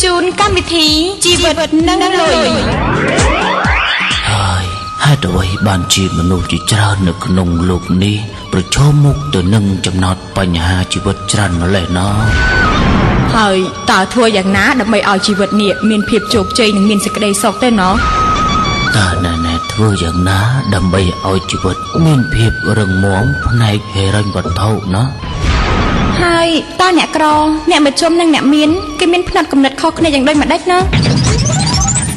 ជូនកម្មវិធីជីវិតនិងលុយ ហើយហេតុអ្វីបានជាមនុស្សជាច្រើននៅក្នុងលោកនេះប្រឈមមុខទៅនឹងចំណោទបញ្ហាជីវិតច្រើនម្ល៉េះណោះ ហើយតើធ្វើយ៉ាងណាដើម្បីឲ្យជីវិតនេះមានភាពជោគជ័យនិងមានសេចក្តីសុខទេណោះ តើណែណែធ្វើយ៉ាងណាដើម្បីឲ្យជីវិតមានភាពរឹងមាំផ្នែកហិរញ្ញវត្ថុណា ហើយតើអ្នកក្រអ្នកមជ្ឈិមនិងអ្នកមានគេមានផ្នត់គំនិតខុសគ្នាយ៉ាងដូចម្តេចណា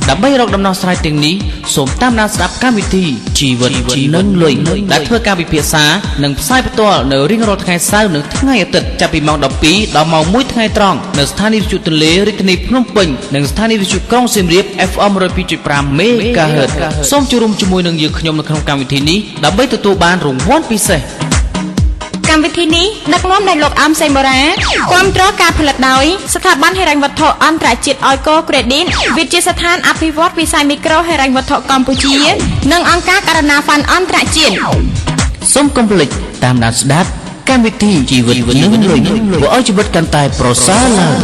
ដើម្បីរកដំណោះស្រាយទាំងនេះសូមតាមដានស្ដាប់កម្មវិធីជីវិតនិងលុយដែលធ្វើការពិភាក្សានិងផ្សាយផ្ទាល់នៅរៀងរាល់ថ្ងៃសៅរ៍និងថ្ងៃអាទិត្យចាប់ពីម៉ោង12ដល់ម៉ោង1ថ្ងៃត្រង់នៅស្ថានីយ៍វិទ្យុទន្លេរាជធានីភ្នំពេញនិងស្ថានីយ៍វិទ្យុក្រុងសៀមរាប FM 102.5 MHz សូមចូលរួមជាមួយនឹងយើងខ្ញុំនៅក្នុងកម្មវិធីនេះដើម្បីទទួលបានរង្វាន់ពិសេស កម្មវិធីនេះដឹកនាំដោយលោកអឹមសេងបូរ៉ាគាំទ្រការផលិតដោយស្ថាប័នហិរញ្ញវត្ថុអន្តរជាតិអយកូ Credit វិទ្យាស្ថានអភិវឌ្ឍវិស័យមីក្រូហិរញ្ញវត្ថុកម្ពុជានិងអង្គការករណាហ្វាន់អន្តរជាតិ សូមកុំភ្លេចតាមដានស្ដាប់កម្មវិធីជីវិតនិងលុយធ្វើឲ្យជីវិតកាន់តែប្រសើរឡើង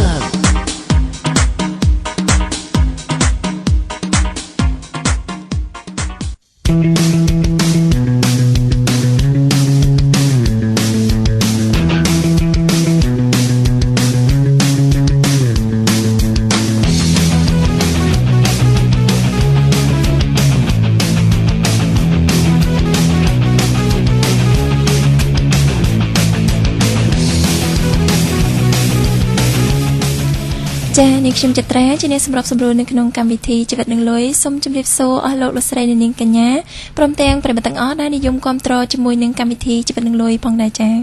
ចា៎នាងខ្ញុំចត្រាជាអ្នកសម្របសម្រួលនៅក្នុងកម្មវិធីជីវិតនិងលុយសូមជម្រាបសួរអស់លោកលោកស្រីអ្នកនាងកញ្ញាព្រមទាំងប្រិយមិត្តទាំងអស់ដែលនិយមគាំទ្រជាមួយនឹងកម្មវិធីជីវិតនិងលុយផងដែរចា៎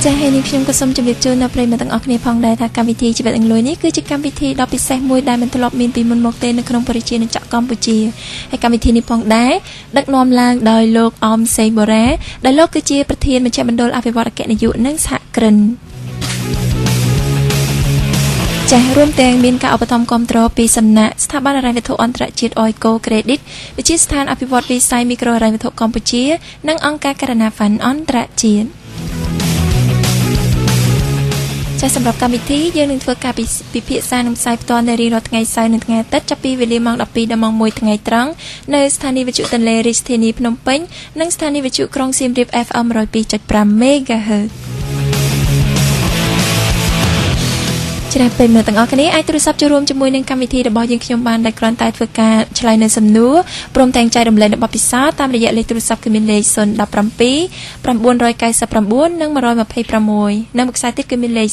ចា៎ហើយនាងខ្ញុំក៏សូមជម្រាបជូនដល់ប្រិយមិត្តទាំងអស់គ្នាផងដែរថាកម្មវិធីជីវិតនិងលុយនេះគឺជាកម្មវិធីដ៏ពិសេសមួយដែលមិនធ្លាប់មានពីមុនមកទេនៅក្នុងប្រជាជាតិកម្ពុជាហើយកម្មវិធីនេះផងដែរដឹកនាំឡើងដោយលោកអមសេងបូរ៉ាដែលលោកគឺជាប្រធានមជ្ឈមណ្ឌលអភិវឌ្ឍអគ្គនាយកនិងសហគ្រិនចាស់រួមទាំងមានការឧបត្ថម្ភគាំទ្រពីសំណាក់ស្ថាប័នហិរញ្ញវត្ថុអន្តរជាតិ Oiko Credit វិទ្យាស្ថានអភិវឌ្ឍវិស័យមីក្រូហិរញ្ញវត្ថុកម្ពុជានិងអង្គការករណាហ្វាន់អន្តរជាតិចាស់សម្រាប់កម្មវិធីយើងនឹងធ្វើការពិភាក្សានិងផ្សាយផ្ទាល់នៅរៀងរាល់ថ្ងៃសៅរ៍និងថ្ងៃអាទិត្យចាប់ពីវេលាម៉ោង12ដល់ម៉ោង1ថ្ងៃត្រង់នៅស្ថានីយ៍វិទ្យុទន្លេរាជធានីភ្នំពេញនិងស្ថានីយ៍វិទ្យុក្រុងសៀមរាប FM 102.5 MHz ច្រាបពេលមើលទាំងអស់គ្នាអាចទូរស័ព្ទចូលរួមជាមួយនឹងកម្មវិធីរបស់យើងខ្ញុំបានដែលគ្រាន់តែធ្វើការឆ្លើយនៅសំណួរព្រមទាំងចែករំលែកនូវបទពិសោធន៍តាមរយៈលេខទូរស័ព្ទគឺមានលេខ017 999និង126និងមួយខ្សែទៀតគឺមានលេខ086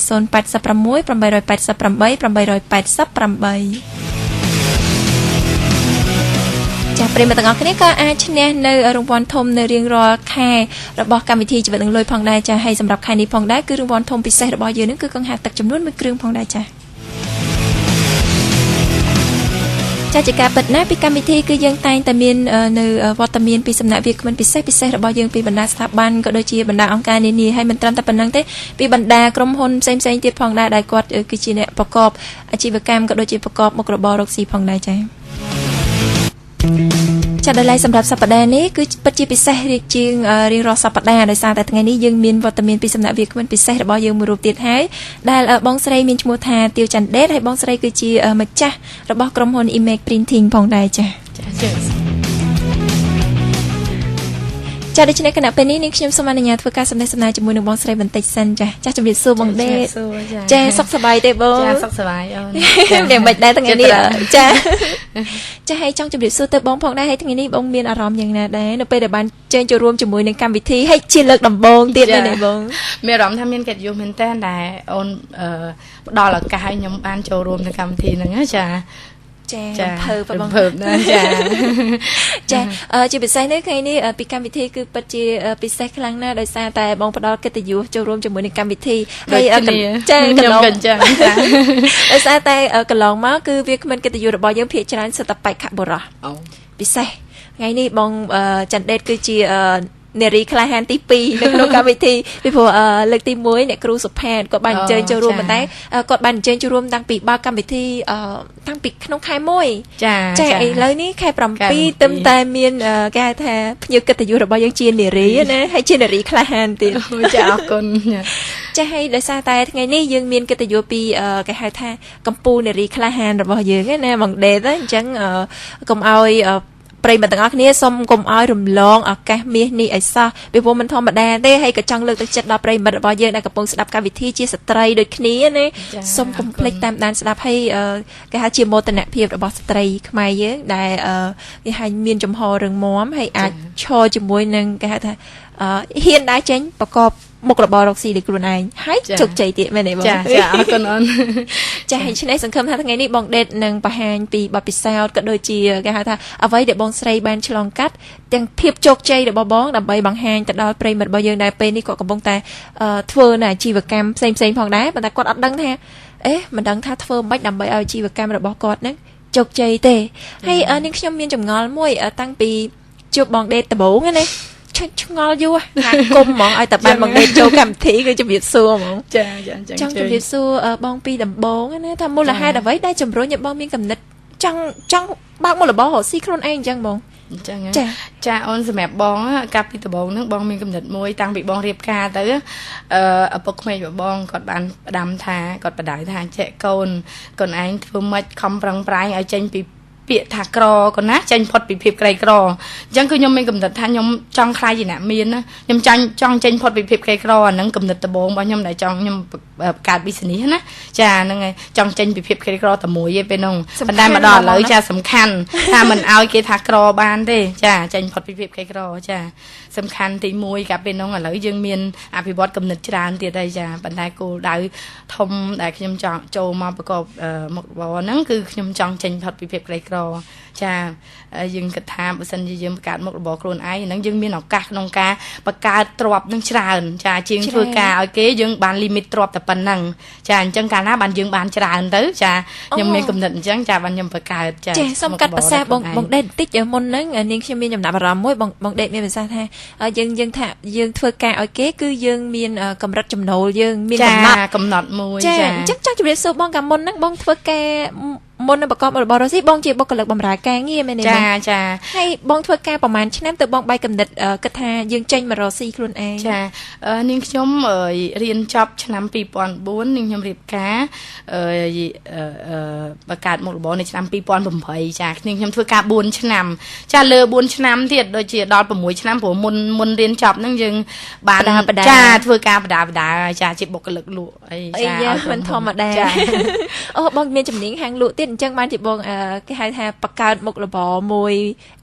888 888ចាស់ប្រិយមិត្តទាំងអស់គ្នាក៏អាចឈ្នះនៅរង្វាន់ធំនៅរៀងរាល់ខែរបស់កម្មវិធីជីវិតនិងលុយផងដែរចាស់ហើយសម្រាប់ខែនេះផងដែរគឺរង្វាន់ធំពិសេសរបស់យើងនឹងគឺកង្ហារទឹកចំនួន1គ្រឿងផងដែរចាស់ចាស់ជាការពិតណាស់ពីកម្មវិធីគឺយើងតែងតែមាននៅវត្តមានពីសំណាក់វាគ្មិនពិសេសពិសេសរបស់យើងពីបណ្ដាស្ថាប័នក៏ដូចជាបណ្ដាអង្គការនានាហើយមិនត្រឹមតែប៉ុណ្្នឹងទេពីបណ្ដាក្រុមហ៊ុនផ្សេងៗទៀតផងដែរដែលគាត់គឺជាអ្នកប្រកបអាជីវកម្មក៏ដូចជាប្រកបមុខរបររកស៊ីផងដែរចា៎ចា៎ដល់ឡែកសម្រាប់សប្តាហ៍នេះគឺពិតជាពិសេសរៀងជាងរៀងរាល់សប្តាហ៍ដោយសារតែថ្ងៃនេះយើងមានវត្តមានពីសំណាក់វាគ្មិនពិសេសរបស់យើងមួយរូបទៀតហើយដែលបងស្រីមានឈ្មោះថាទាវច័ន្ទដេតហើយបងស្រីគឺជាម្ចាស់របស់ក្រុមហ៊ុន Image Printing ផងដែរចា៎ចា៎ដូច្នេះគណៈពេលនេះនាងខ្ញុំសូមអនុញ្ញាតធ្វើការសំណេះសំណាលជាមួយនឹងបងស្រីបន្តិចសិនចា៎ចា៎ជំរាបសួរបងដេតចា៎សុខសប្បាយទេបងចា៎សុខសប្បាយអូនយ៉ាងម៉េចដែរថ្ងៃនេះចា៎ចា៎ហើយចង់ជំរាបសួរទៅបងផងដែរហើយថ្ងៃនេះបងមានអារម្មណ៍យ៉ាងណាដែរនៅពេលដែលបានចេញចូលរួមជាមួយនឹងកម្មវិធីហើយជាលើកដំបូងទៀតនេះបងមានអារម្មណ៍ថាមានកិត្តិយសមែនតើដែលអូនផ្ដល់ឱកាសឲ្យខ្ញុំបានចូលរួមនៅកម្មវិធីហ្នឹងណាចា ចារំភើបបងរំភើបណាស់ចាចាជាពិសេសនេះថ្ងៃនេះពីកម្មវិធីគឺពិតជាពិសេសខ្លាំងណាស់ដោយសារតែបងផ្ដល់កិត្តិយសចូលរួមជាមួយនឹងកម្មវិធីហើយចាកន្លងដោយសារតែកន្លងមកគឺវាគ្មិនកិត្តិយសរបស់យើងភាគច្រើនសិតតែបេក្ខបុរសពិសេសថ្ងៃនេះបងច័ន្ទដេតគឺជានារីក្លាហានទី2នៅក្នុងកម្មវិធីពីព្រោះលើកទី1អ្នកគ្រូសុផាតគាត់បានអញ្ជើញចូលរួមប៉ុន្តែគាត់បានអញ្ជើញចូលរួមតាំងពីបើកម្មវិធីតាំងពីក្នុងខែ1ចាចាឥឡូវនេះខែ7ទឹមតែមានគេហៅថាភ្ញៀវកិត្តិយសរបស់យើងជានារីណាហើយជានារីក្លាហានទៀតចាអរគុណ ចាស់ហើយដោយសារតែថ្ងៃនេះយើងមានកិត្តិយសពីគេហៅថាកម្ពុជានារីក្លាហានរបស់យើងណាបងដេតអញ្ចឹងកុំឲ្យប្រិយមិត្តទាំងអស់គ្នាសូមកុំឲ្យរំលងឱកាសមាសនេះឲ្យសោះពីព្រោះមិនធម្មតាទេហើយក៏ចង់លើកទឹកចិត្តដល់ប្រិយមិត្តរបស់យើងដែលកំពុងស្ដាប់កម្មវិធីជាស្ត្រីដូចគ្នាណាសូមកុំភ្លេចតាមដានស្ដាប់ហើយគេហៅជាមោទនភាពរបស់ស្ត្រីខ្មែរយើងដែលគេហៅមានចំហរឹងមាំហើយអាចឈរជាមួយនឹងគេហៅថាហ៊ានដើរចេញប្រកបមុខរបររកស៊ីដោយខ្លួនឯងហើយជោគជ័យទៀតមែនទេបងចាចាអរគុណអូនចាហើយឆ្នេះសង្ឃឹមថាថ្ងៃនេះបងដេតនឹងបង្ហាញពីបទពិសោធន៍ក៏ដូចជាគេហៅថាអ្វីដែលបងស្រីបានឆ្លងកាត់ទាំងភាពជោគជ័យរបស់បងដើម្បីបង្ហាញទៅដល់ប្រិយមិត្តរបស់យើងដែលពេលនេះគាត់កំពុងតែធ្វើនៅអាជីវកម្មផ្សេងផ្សេងផងដែរប៉ុន្តែគាត់អត់ដឹងថាអេមិនដឹងថាធ្វើម៉េចដើម្បីឲ្យអាជីវកម្មរបស់គាត់ហ្នឹងជោគជ័យទេហើយនាងខ្ញុំមានចម្ងល់មួយតាំងពីជួបបងដេតដំបូងណាឆ្ងល់យូរណាគុំហ្មងឲ្យតែបានបងដេតចូលកម្មវិធីគឺជំរាបសួរហ្មងចាចាចង់ជំរាបសួរបងពីដំបូងណាថាមូលហេតុអ្វីដែលជំរុញឲ្យបងមានកំណត់ចង់បើកមុខរបររកស៊ីខ្លួនឯងអញ្ចឹងបងអញ្ចឹងចាអូនសម្រាប់បងកាលពីដំបូងហ្នឹងបងមានកំណត់មួយតាំងពីបងរៀបការទៅឪពុកក្មេកបងគាត់បានផ្ដាំថាគាត់បដៅថាចេះកូនកូនឯងធ្វើម៉េចខំប្រឹងប្រែងឲ្យចេញពីពាក្យថាក្រកណាចេញផុតពីភាពក្រីក្រអញ្ចឹងគឺខ្ញុំមានកំណត់ថាខ្ញុំចង់ខ្លាយជាអ្នកមានណាខ្ញុំចង់ចេញផុតពីភាពក្រីក្រអាហ្នឹងកំណត់ដំបូងរបស់ខ្ញុំដែលចង់ខ្ញុំបង្កើត business ណាចាហ្នឹងហើយចង់ចេញពីភាពក្រីក្រតែមួយឯពេលហ្នឹងប៉ុន្តែមកដល់ឥឡូវចាសំខាន់ថាមិនឲ្យគេថាក្របានទេចាចេញផុតពីភាពក្រីក្រចាសំខាន់ទី1កាលពេលហ្នឹងឥឡូវយើងមានអភិវឌ្ឍកំណត់ច្រើនទៀតហើយចាប៉ុន្តែគោលដៅធំដែលខ្ញុំចង់ចូលមកប្រកបមុខរបរហ្នឹងគឺខ្ញុំចង់ចេញផុតពីភាពក្រីក្រចាយើងគិតថាបើសិនជាយើងបង្កើតមុខរបរខ្លួនឯងហ្នឹងយើងមានឱកាសក្នុងការបង្កើតទ្រព្យនឹងច្រើនចាជាងធ្វើការឲ្យគេយើងបាន limit ទ្រព្យតែប៉ុណ្្នឹងចាអញ្ចឹងកាលណាបានយើងបានច្រើនទៅចាខ្ញុំមានកំណត់អញ្ចឹងចាបានខ្ញុំបង្កើតចាចាសូមកាត់ប្រសាសន៍បងបងដេតបន្តិចមុនហ្នឹងនាងខ្ញុំមានចំណាប់អារម្មណ៍មួយបងបងដេតមានប្រសាសន៍ថាយើងថាយើងធ្វើការឲ្យគេគឺយើងមានកម្រិតចំណូលយើងមានកំណត់មួយចាអញ្ចឹងចង់ជម្រាបសួរបងកាលមុនហ្នឹងបងធ្វើការមុននឹងប្រកបរបររកស៊ីបងជាបុគ្គលិកបម្រើការងារមែនទេចាចាហើយបងធ្វើការប្រហែលឆ្នាំទៅបងបែកកំណត់គិតថាយើងចេញមករកស៊ីខ្លួនឯងចានាងខ្ញុំរៀនចប់ឆ្នាំ2004នាងខ្ញុំរៀបការបង្កើតមុខរបរនៅឆ្នាំ2008ចានាងខ្ញុំធ្វើការ4ឆ្នាំចាលើ4ឆ្នាំទៀតដូចជាដល់6ឆ្នាំព្រោះមុនរៀនចប់ហ្នឹងយើងបានចាធ្វើការបដាបដាចាជាបុគ្គលិកលក់អីចាមិនធម្មតាអូបងមានជំនាញខាងលក់ទៀតអញ្ចឹងបានជាបងគេហៅថាបង្កើតមុខរបរមួយ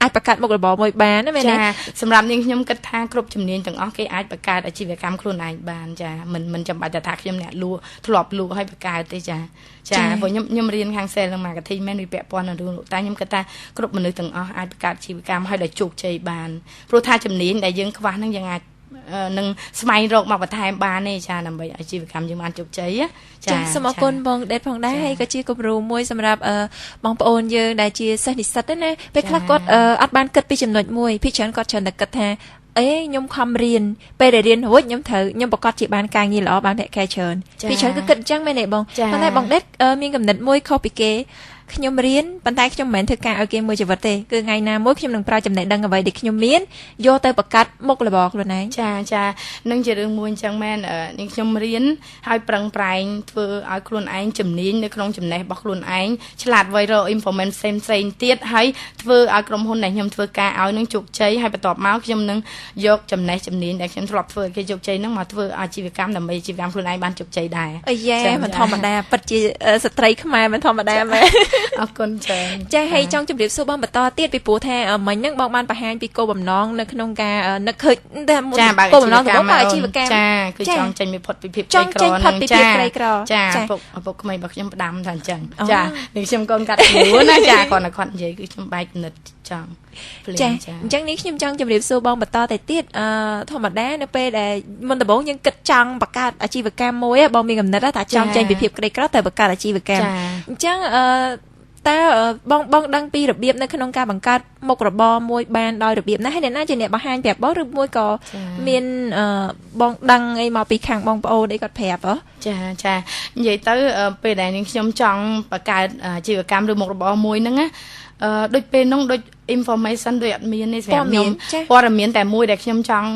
អាចបង្កើតមុខរបរមួយបានណាមែនទេចាសម្រាប់នាងខ្ញុំគិតថាគ្រប់ជំនាញទាំងអស់គេអាចបង្កើតអាជីវកម្មខ្លួនឯងបានចាមិនចាំបាច់ថាខ្ញុំអ្នកលក់ធ្លាប់លក់ឲ្យបង្កើតទេចាចាព្រោះខ្ញុំរៀនខាង sales និង marketing មែនវាពាក់ព័ន្ធនឹងរឿងលក់តែខ្ញុំគិតថាគ្រប់មនុស្សទាំងអស់អាចបង្កើតអាជីវកម្មឲ្យដល់ជោគជ័យបានព្រោះថាជំនាញដែលយើងខ្វះហ្នឹងយើងអាចនឹងស្វែងរកមកបន្ថែមបានទេចាដើម្បីអាជីវកម្មយើងបានជោគជ័យចាសូមអរគុណបងដេតផងដែរហើយក៏ជាគំរូមួយសម្រាប់បងប្អូនយើងដែលជាសិស្សនិស្សិតណាពេលខ្លះគាត់អត់បានគិតពីចំណុចមួយភាគច្រើនគាត់ច្រើនតែគិតថាអេខ្ញុំខំរៀនពេលដែលរៀនរួចខ្ញុំប្រកាសជាបានការងារល្អបានប្រាក់ខែច្រើនភាគច្រើនគឺគិតអញ្ចឹងមែនទេបងប៉ុន្តែបងដេតមានកំណត់មួយខុសពីគេខ្ញុំរៀនប៉ុន្តែខ្ញុំមិនមែនធ្វើការឲ្យគេមួយជីវិតទេគឺថ្ងៃណាមួយខ្ញុំនឹងប្រើចំណេះដឹងអ្វីដែលខ្ញុំមានយកទៅបង្កើតមុខរបរខ្លួនឯងចាចានឹងជារឿងមួយអញ្ចឹងមែននាងខ្ញុំរៀនហើយប្រឹងប្រែងធ្វើឲ្យខ្លួនឯងជំនាញនៅក្នុងចំណេះរបស់ខ្លួនឯងឆ្លាតវៃរក information ផ្សេងផ្សេងទៀតហើយធ្វើឲ្យក្រុមហ៊ុនដែលខ្ញុំធ្វើការឲ្យនឹងជោគជ័យហើយបន្ទាប់មកខ្ញុំនឹងយកចំណេះជំនាញដែលខ្ញុំធ្លាប់ធ្វើឲ្យគេជោគជ័យនឹងមកធ្វើអាជីវកម្មដើម្បីអាជីវកម្មខ្លួនឯងបានជោគជ័យដែរអាយ៉េមិនធម្មតាពិតជាស្ត្រីខ្មែរមិនធម្មតាមែនអរគុណច្រើនចាហើយចង់ជម្រាបសួរបងបន្តទៀតពីព្រោះថាមិញហ្នឹងបងបានបង្ហាញពីគោលបំណងនៅក្នុងការនឹកឃើញតែគោលបំណងរបស់អាជីវកម្មចាគឺចង់ចេញពីផុតពីភាពក្រីក្រហ្នឹងចាចាឪពុកក្មេងរបស់ខ្ញុំផ្ដាំថាអញ្ចឹងចានេះខ្ញុំកូនកាត់ព្រោះណាចាគាត់តែគាត់និយាយគឺខ្ញុំបែកគំនិតចង់ចាអញ្ចឹងនេះខ្ញុំចង់ជម្រាបសួរបងបន្តទៅទៀតធម្មតានៅពេលដែលមុនដំបូងយើងគិតចង់បង្កើតអាជីវកម្មមួយបងមានកំណត់ថាចង់ចេញពីភាពក្រីក្រទៅបង្កើតអាជីវកម្មអញ្ចឹងតើបងដឹងពីរបៀបនៅក្នុងការបង្កើតមុខរបរមួយបានដោយរបៀបណាហើយអ្នកណាជាអ្នកបង្ហាញប្រាប់បងឬមួយក៏មានបងដឹងអីមកពីខាងបងប្អូនអីគាត់ប្រាប់ហ៎ចាចានិយាយទៅពេលដែលនាងខ្ញុំចង់បង្កើតអាជីវកម្មឬមុខរបរមួយហ្នឹងណាដូចពេលហ្នឹងដូច information ដូចអត់មានទេសម្រាប់ខ្ញុំព័ត៌មានតែមួយដែលខ្ញុំចង់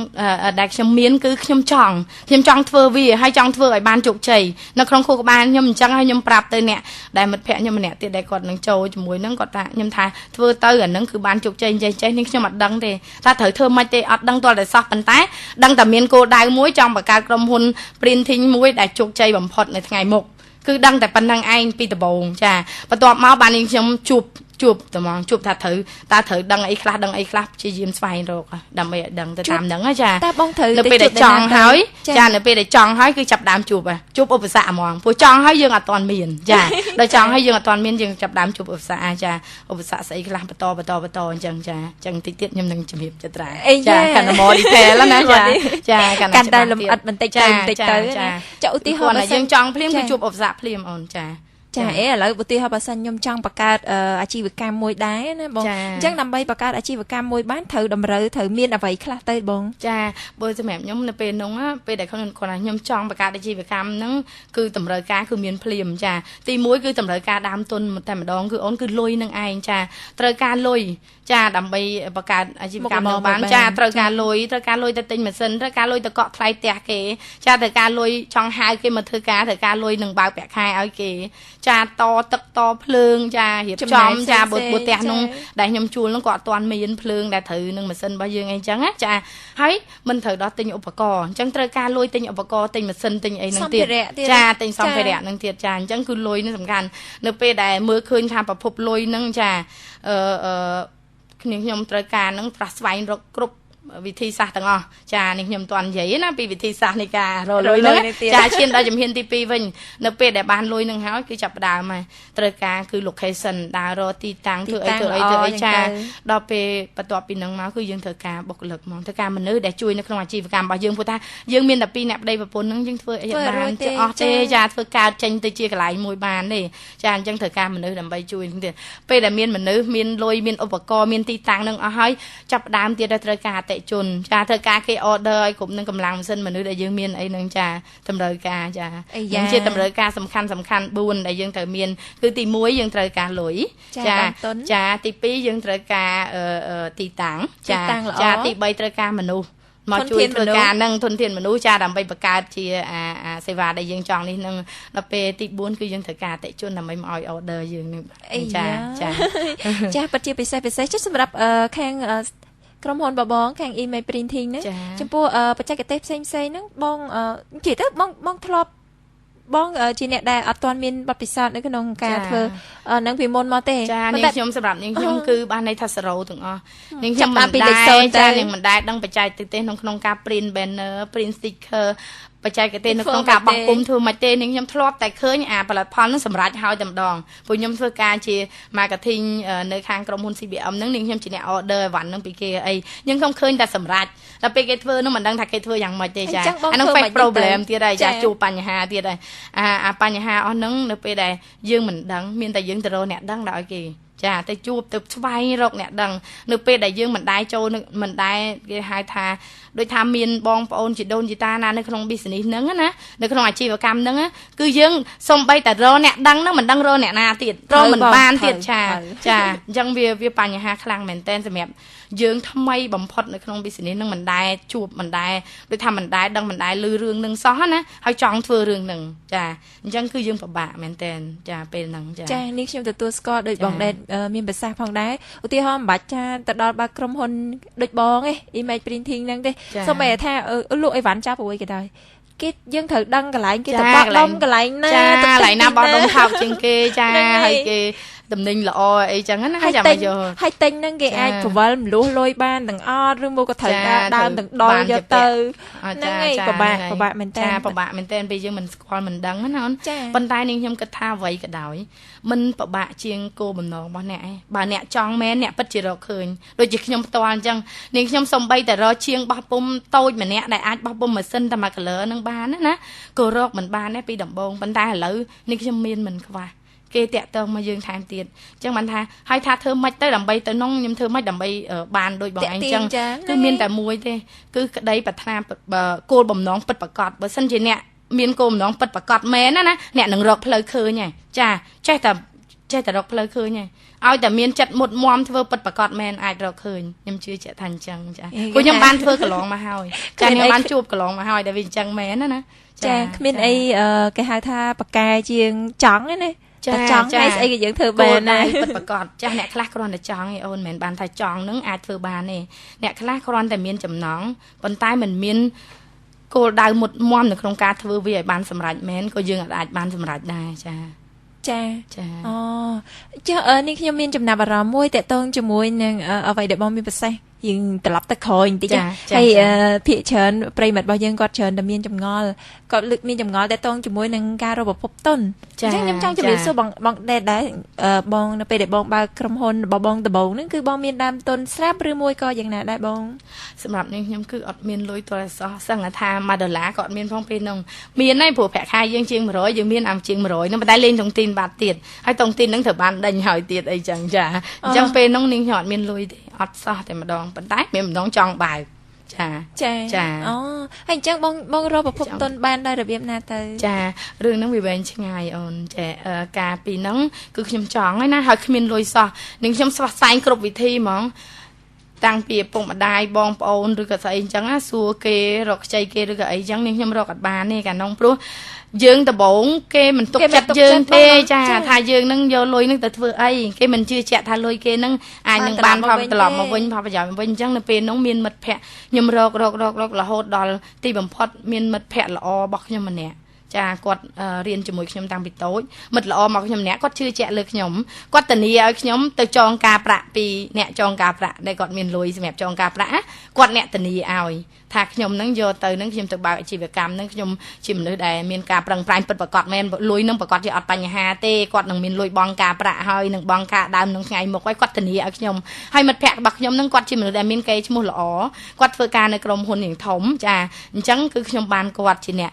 ដែលខ្ញុំមានគឺខ្ញុំចង់ធ្វើវាហើយចង់ធ្វើឲ្យបានជោគជ័យនៅក្នុងខួរក្បាលខ្ញុំអញ្ចឹងហើយខ្ញុំប្រាប់ទៅអ្នកដែលមិត្តភក្តិខ្ញុំម្នាក់ទៀតដែលគាត់នឹងចូលជាមួយនឹងគាត់ថាខ្ញុំថាធ្វើទៅអានឹងគឺបានជោគជ័យចេះនេះខ្ញុំអត់ដឹងទេថាត្រូវធ្វើម៉េចទេអត់ដឹងទាល់តែសោះប៉ុន្តែដឹងតែមានគោលដៅមួយចង់បង្កើតក្រុមហ៊ុន printing មួយដែលជោគជ័យបំផុតនៅថ្ងៃមុខគឺដឹងតែប៉ុណ្្នឹងឯងពីដំបូងចាបន្ទាប់មកបាននេះខ្ញុំជួបត្មងជួបថាត្រូវតើត្រូវដឹងអីខ្លះព្យាយាមស្វែងរកដើម្បីឲ្យដឹងទៅតាមហ្នឹងចាតើបងត្រូវនៅពេលដែលចង់ហើយចានៅពេលដែលចង់ហើយគឺចាប់ដើមជួបឧបសគ្គហ្មងព្រោះចង់ហើយយើងអត់ទាន់មានចាដល់ចង់ហើយយើងអត់ទាន់មានយើងចាប់ដើមជួបឧបសគ្គចាឧបសគ្គស្អីខ្លះបន្តអញ្ចឹងចាអញ្ចឹងតិចទៀតខ្ញុំនឹងជំរាបចត្រាចាកាន់តែ more detail ណាចាកាន់តែលម្អិតបន្តិចទៅណាចាឧទាហរណ៍បើយើងចង់ភ្លាមគឺជួបឧបសគ្គភ្លាមអូនចាចាអេឥឡូវឧទាហរណ៍បើសិនខ្ញុំចង់បង្កើតអាជីវកម្មមួយដែរណាបងអញ្ចឹងដើម្បីបង្កើតអាជីវកម្មមួយបានត្រូវតម្រូវត្រូវមានអ្វីខ្លះទៅបងចាបើសម្រាប់ខ្ញុំនៅពេលនោះពេលដែលខ្ញុំគាត់ថាខ្ញុំចង់បង្កើតអាជីវកម្មហ្នឹងគឺតម្រូវការគឺមានភ្លាមចាទី1គឺតម្រូវការដើមទុនតែម្ដងគឺអូនគឺលុយនឹងឯងចាត្រូវការលុយចាដើម្បីបង្កើតអាជីវកម្មនឹងបានចាត្រូវការលុយទៅទិញម៉ាស៊ីនត្រូវការលុយទៅកក់ថ្លៃផ្ទះគេចាត្រូវការលុយចង់ហៅគេមកធ្វើការត្រូវការលុយនឹងបើកប្រាក់ខែឲ្យគេចាតទឹកតភ្លើងចារៀបចំចាបើផ្ទះនោះដែលខ្ញុំជួលនោះក៏អត់ទាន់មានភ្លើងដែលត្រូវនឹងម៉ាស៊ីនរបស់យើងអីចឹងណាចាហើយមិនត្រូវដល់ទិញឧបករណ៍អញ្ចឹងត្រូវការលុយទិញឧបករណ៍ទិញម៉ាស៊ីនទិញអីនឹងទៀតចាទិញសម្ភារៈនឹងទៀតចាអញ្ចឹងគឺលុយនឹងសំខាន់នៅពេលដែលមើលឃើញថាប្រភពលុយនឹងចាអឺគ្នាខ្ញុំត្រូវការនឹងប្រះស្វែងរកគ្រប់វិធីសាស្ត្រទាំងអស់ចានេះខ្ញុំមិនទាន់និយាយណាពីវិធីសាស្ត្រនៃការរកលុយហ្នឹងចាឈានដល់ជំហានទី2វិញនៅពេលដែលបានលុយនឹងហើយគឺចាប់ផ្ដើមហើយត្រូវការគឺ location ដើររកទីតាំងធ្វើអីចាដល់ពេលបន្ទាប់ពីហ្នឹងមកគឺយើងត្រូវការបុគ្គលិកហ្មងត្រូវការមនុស្សដែលជួយនៅក្នុងអាជីវកម្មរបស់យើងព្រោះថាយើងមានតែ2អ្នកប្តីប្រពន្ធហ្នឹងយើងធ្វើអីបានអស់ទេចាធ្វើកើតចេញទៅជាកន្លែងមួយបានទេចាអញ្ចឹងត្រូវការមនុស្សដើម្បីជួយហ្នឹងទៀតពេលដែលមានមនុស្សមានលុយមានឧបករណ៍មានទីតាំងហ្នឹងអស់ហើយចាប់ផ្ដើមទៀតត្រូវការអតិជនចាត្រូវការគេ order ឲ្យគ្រប់នឹងកម្លាំងម៉ាស៊ីនមនុស្សដែលយើងមានអីហ្នឹងចាតម្រូវការចាយើងជាតម្រូវការសំខាន់4ដែលយើងត្រូវមានគឺទី1យើងត្រូវការលុយចាចាទី2យើងត្រូវការទីតាំងចាចាទី3ត្រូវការមនុស្សមកជួយធ្វើការនឹងធនធានមនុស្សចាដើម្បីបង្កើតជាអាសេវាដែលយើងចង់នេះនឹងដល់ពេលទី4គឺយើងត្រូវការអតិជនដើម្បីមកឲ្យ order យើងនឹងចាចាចាពិតជាពិសេសចុះសម្រាប់ខាងក្រុមហ៊ុនបបងខាង email printing ហ្នឹងចំពោះបច្ចេកទេសផ្សេងហ្នឹងបងនិយាយទៅបងធ្លាប់បងជាអ្នកដែលអត់ទាន់មានបទពិសោធន៍នៅក្នុងការធ្វើនឹងពីមុនមកទេចានាងខ្ញុំសម្រាប់នាងខ្ញុំគឺបានន័យថា0ទាំងអស់នាងខ្ញុំមិនដែរចានាងមិនដែរដឹងបច្ចេកទេសក្នុងការ print banner print sticker បច្ចេកទេសនៅក្នុងការបោះពុម្ពធ្វើមិនទេនាងខ្ញុំធ្លាប់តែឃើញអាផលិតផលនឹងសម្រាប់ហើយតែម្ដងព្រោះខ្ញុំធ្វើការជា marketing នៅខាងក្រុមហ៊ុន CBM ហ្នឹងនាងខ្ញុំជាអ្នក order អីវ៉ាន់ហ្នឹងពីគេអីខ្ញុំខ្ញុំឃើញតែសម្រាប់ដល់ពេលគេធ្វើហ្នឹងមិនដឹងថាគេធ្វើយ៉ាងម៉េចទេចាអាហ្នឹង face problem ទៀតហើយចាជួបបញ្ហាទៀតហើយអាបញ្ហាអស់ហ្នឹងនៅពេលដែលយើងមិនដឹងមានតែយើងទៅរកអ្នកដឹងដល់ឲ្យគេចាទៅជួបទៅស្វែងរកអ្នកដឹងនៅពេលដែលយើងមិនដែរចូលមិនដែរគេហៅថាដូចថាមានបងប្អូនជីដូនជីតាណានៅក្នុង business ហ្នឹងណានៅក្នុងអាជីវកម្មហ្នឹងគឺយើងសំបីតែរកអ្នកដឹងហ្នឹងមិនដឹងរកអ្នកណាទៀតរកមិនបានទៀតចាចាអញ្ចឹងវាបញ្ហាខ្លាំងមែនតើសម្រាប់យើងថ្មីបំផុតនៅក្នុង business ហ្នឹងមិនដែរជួបមិនដែរដូចថាមិនដែរដឹងមិនដែរឮរឿងហ្នឹងសោះណាហើយចង់ធ្វើរឿងហ្នឹងចាអញ្ចឹងគឺយើងពិបាកមែនតើចាពេលហ្នឹងចាចានេះខ្ញុំទទួលស្គាល់ដូចបងដេតមានប្រសាសន៍ផងដែរឧទាហរណ៍មិនបាច់ចាទៅដល់បើក្រុមហ៊ុនដូចបងឯង image printing ហ្នឹងទេសូម្បីថាលក់អីវ៉ាន់ចាប់អ្វីក៏ដោយគេយើងត្រូវដឹងកន្លែងគេទៅបោះដុំកន្លែងណាចាកន្លែងណាបោះដុំថោកជាងគេចាហើយគេតំណែងល្អអីចឹងណាចាំមកយកហើយទិញហ្នឹងគេអាចកវលមលុះលុយបានទាំងអត់ឬមកក៏ត្រូវការដើមទាំងដុលយកទៅហ្នឹងឯងពិបាកមែនតើចាពិបាកមែនតើពេលយើងមិនស្គាល់មិនដឹងណាអូនប៉ុន្តែនាងខ្ញុំគិតថាអ្វីក៏ដោយមិនពិបាកជាងគោលបំណងរបស់អ្នកឯងបើអ្នកចង់មែនអ្នកពិតជារកឃើញដូចជាខ្ញុំផ្ទាល់អញ្ចឹងនាងខ្ញុំសំបីតែរកជាងបោះពុំតូចម្នាក់ដែលអាចបោះពុំម៉ាស៊ីនតែមួយ color ហ្នឹងបានណាក៏រកមិនបានដែរពីដំបូងប៉ុន្តែឥឡូវនាងខ្ញុំមានមិនខ្វះគេតាក់ទងមកយើងថែមទៀតអញ្ចឹងបានថាហើយថាធ្វើម៉េចទៅដើម្បីទៅនោះខ្ញុំធ្វើម៉េចដើម្បីបានដូចបងឯងអញ្ចឹងគឺមានតែមួយទេគឺក្តីប្រាថ្នាគោលបំណងពិតប្រាកដបើសិនជាអ្នកមានគោលបំណងពិតប្រាកដមែនណាអ្នកនឹងរកផ្លូវឃើញហើយចាចេះតែ ចេះតែរកផ្លូវឃើញហើយឲ្យតែមានចិត្តមុតមមធ្វើពិតប្រាកដមែនអាចរកឃើញខ្ញុំជឿជាក់ថាអញ្ចឹងចាព្រោះខ្ញុំបានធ្វើកន្លងមកហើយចាខ្ញុំបានជួបកន្លងមកហើយដែលវាអញ្ចឹងមែនណាណា ចាគ្មានអីគេហៅថាប៉កែជាងចង់ទេណាតែចង់ហើយស្អីក៏យើងធ្វើបានដែរពិតប្រាកដចាស់អ្នកខ្លះគ្រាន់តែចង់ឯអូនមិនមែនបានថាចង់នឹងអាចធ្វើបានទេអ្នកខ្លះគ្រាន់តែមានចំណងប៉ុន្តែមិនមានគោលដៅមុតមមនៅក្នុងការធ្វើវាឲ្យបានសម្រេចមែនក៏យើងអាចបានសម្រេចដែរចាចាចាអូចុះនេះខ្ញុំមានចំណាប់អារម្មណ៍មួយតកតងជាមួយនឹងអ្វីដែលបងមានប្រសាសន៍យើងត្រឡប់ទៅក្រោយបន្តិចហើយភាគច្រើនប្រិយមិត្តរបស់យើងគាត់ច្រើនតែមានចម្ងល់គាត់លើកមានចម្ងល់តកតងជាមួយនឹងការរកប្រភពទុនអញ្ចឹងខ្ញុំចង់ជម្រាបសួរបងបងដែរបងនៅពេលដែលបងបើកក្រុមហ៊ុនរបស់បងដំបូងហ្នឹងគឺបងមានដើមទុនស្រាប់ឬមួយក៏យ៉ាងណាដែរបងសម្រាប់នេះខ្ញុំគឺអត់មានលុយទាល់តែសោះសឹងថា1ដុល្លារក៏អត់មានផងពេលហ្នឹងមានហើយព្រោះប្រាក់ខែយើងជាង100យើងមានអាជាង100ហ្នឹងប៉ុន្តែលេងតុងទីនបាត់ទៀតហើយតុងទីនហ្នឹងត្រូវបានដេញហើយទៀតអីចឹងចាអញ្ចឹងពេលហ្នឹងនាងខ្ញុំអត់មានលុយទេអត់សោះតែម្ដងប៉ុន្តែមានម្ដងចង់បើកចាចាចាអូហើយអញ្ចឹងបងបងរកប្រភពទុនបានដោយរបៀបណាទៅចារឿងហ្នឹងវាវែងឆ្ងាយអូនចាការពីហ្នឹងគឺខ្ញុំចង់ហើយណាហើយគ្មានលុយសោះនឹងខ្ញុំស្វះស្វែងគ្រប់វិធីហ្មងតាំងពីឪពុកម្ដាយបងប្អូនឬក៏ស្អីអញ្ចឹងណាសួរគេរកខ្ចីគេឬក៏អីអញ្ចឹងនាងខ្ញុំរកអត់បានទេកាលនោះព្រោះយើងដំបូងគេមិនទុកចិត្តយើងទេចាថាយើងនឹងយកលុយនឹងទៅធ្វើអីគេមិនជឿជាក់ថាលុយគេនឹងអាចនឹងបានផលត្រឡប់មកវិញផលប្រយោជន៍មកវិញអញ្ចឹងនៅពេលនោះមានមិត្តភ័ក្តិខ្ញុំរករហូតដល់ទីបំផុតមានមិត្តភ័ក្តិល្អរបស់ខ្ញុំម្នាក់ចាគាត់រៀនជាមួយខ្ញុំតាំងពីតូចមិត្តល្អមកខ្ញុំម្នាក់គាត់ជឿជាក់លើខ្ញុំគាត់ធានាឲ្យខ្ញុំទៅចងការប្រាក់ពីអ្នកចងការប្រាក់ដែលគាត់មានលុយសម្រាប់ចងការប្រាក់គាត់អ្នកធានាឲ្យថាខ្ញុំនឹងយកទៅនឹងខ្ញុំទៅបើកអាជីវកម្មនឹងខ្ញុំជាមនុស្សដែលមានការប្រឹងប្រែងពិតប្រាកដមែនលុយនឹងប្រាកដជាអត់បញ្ហាទេគាត់នឹងមានលុយបង់ការប្រាក់ហើយនឹងបង់ការដើមនឹងថ្ងៃមុខហើយគាត់ធានាឲ្យខ្ញុំហើយមិត្តភ័ក្តិរបស់ខ្ញុំនឹងគាត់ជាមនុស្សដែលមានកេរ្តិ៍ឈ្មោះល្អគាត់ធ្វើការនៅក្រុមហ៊ុនយ៉ាងធំចាអញ្ចឹងគឺខ្ញុំបានគាត់ជាអ្នក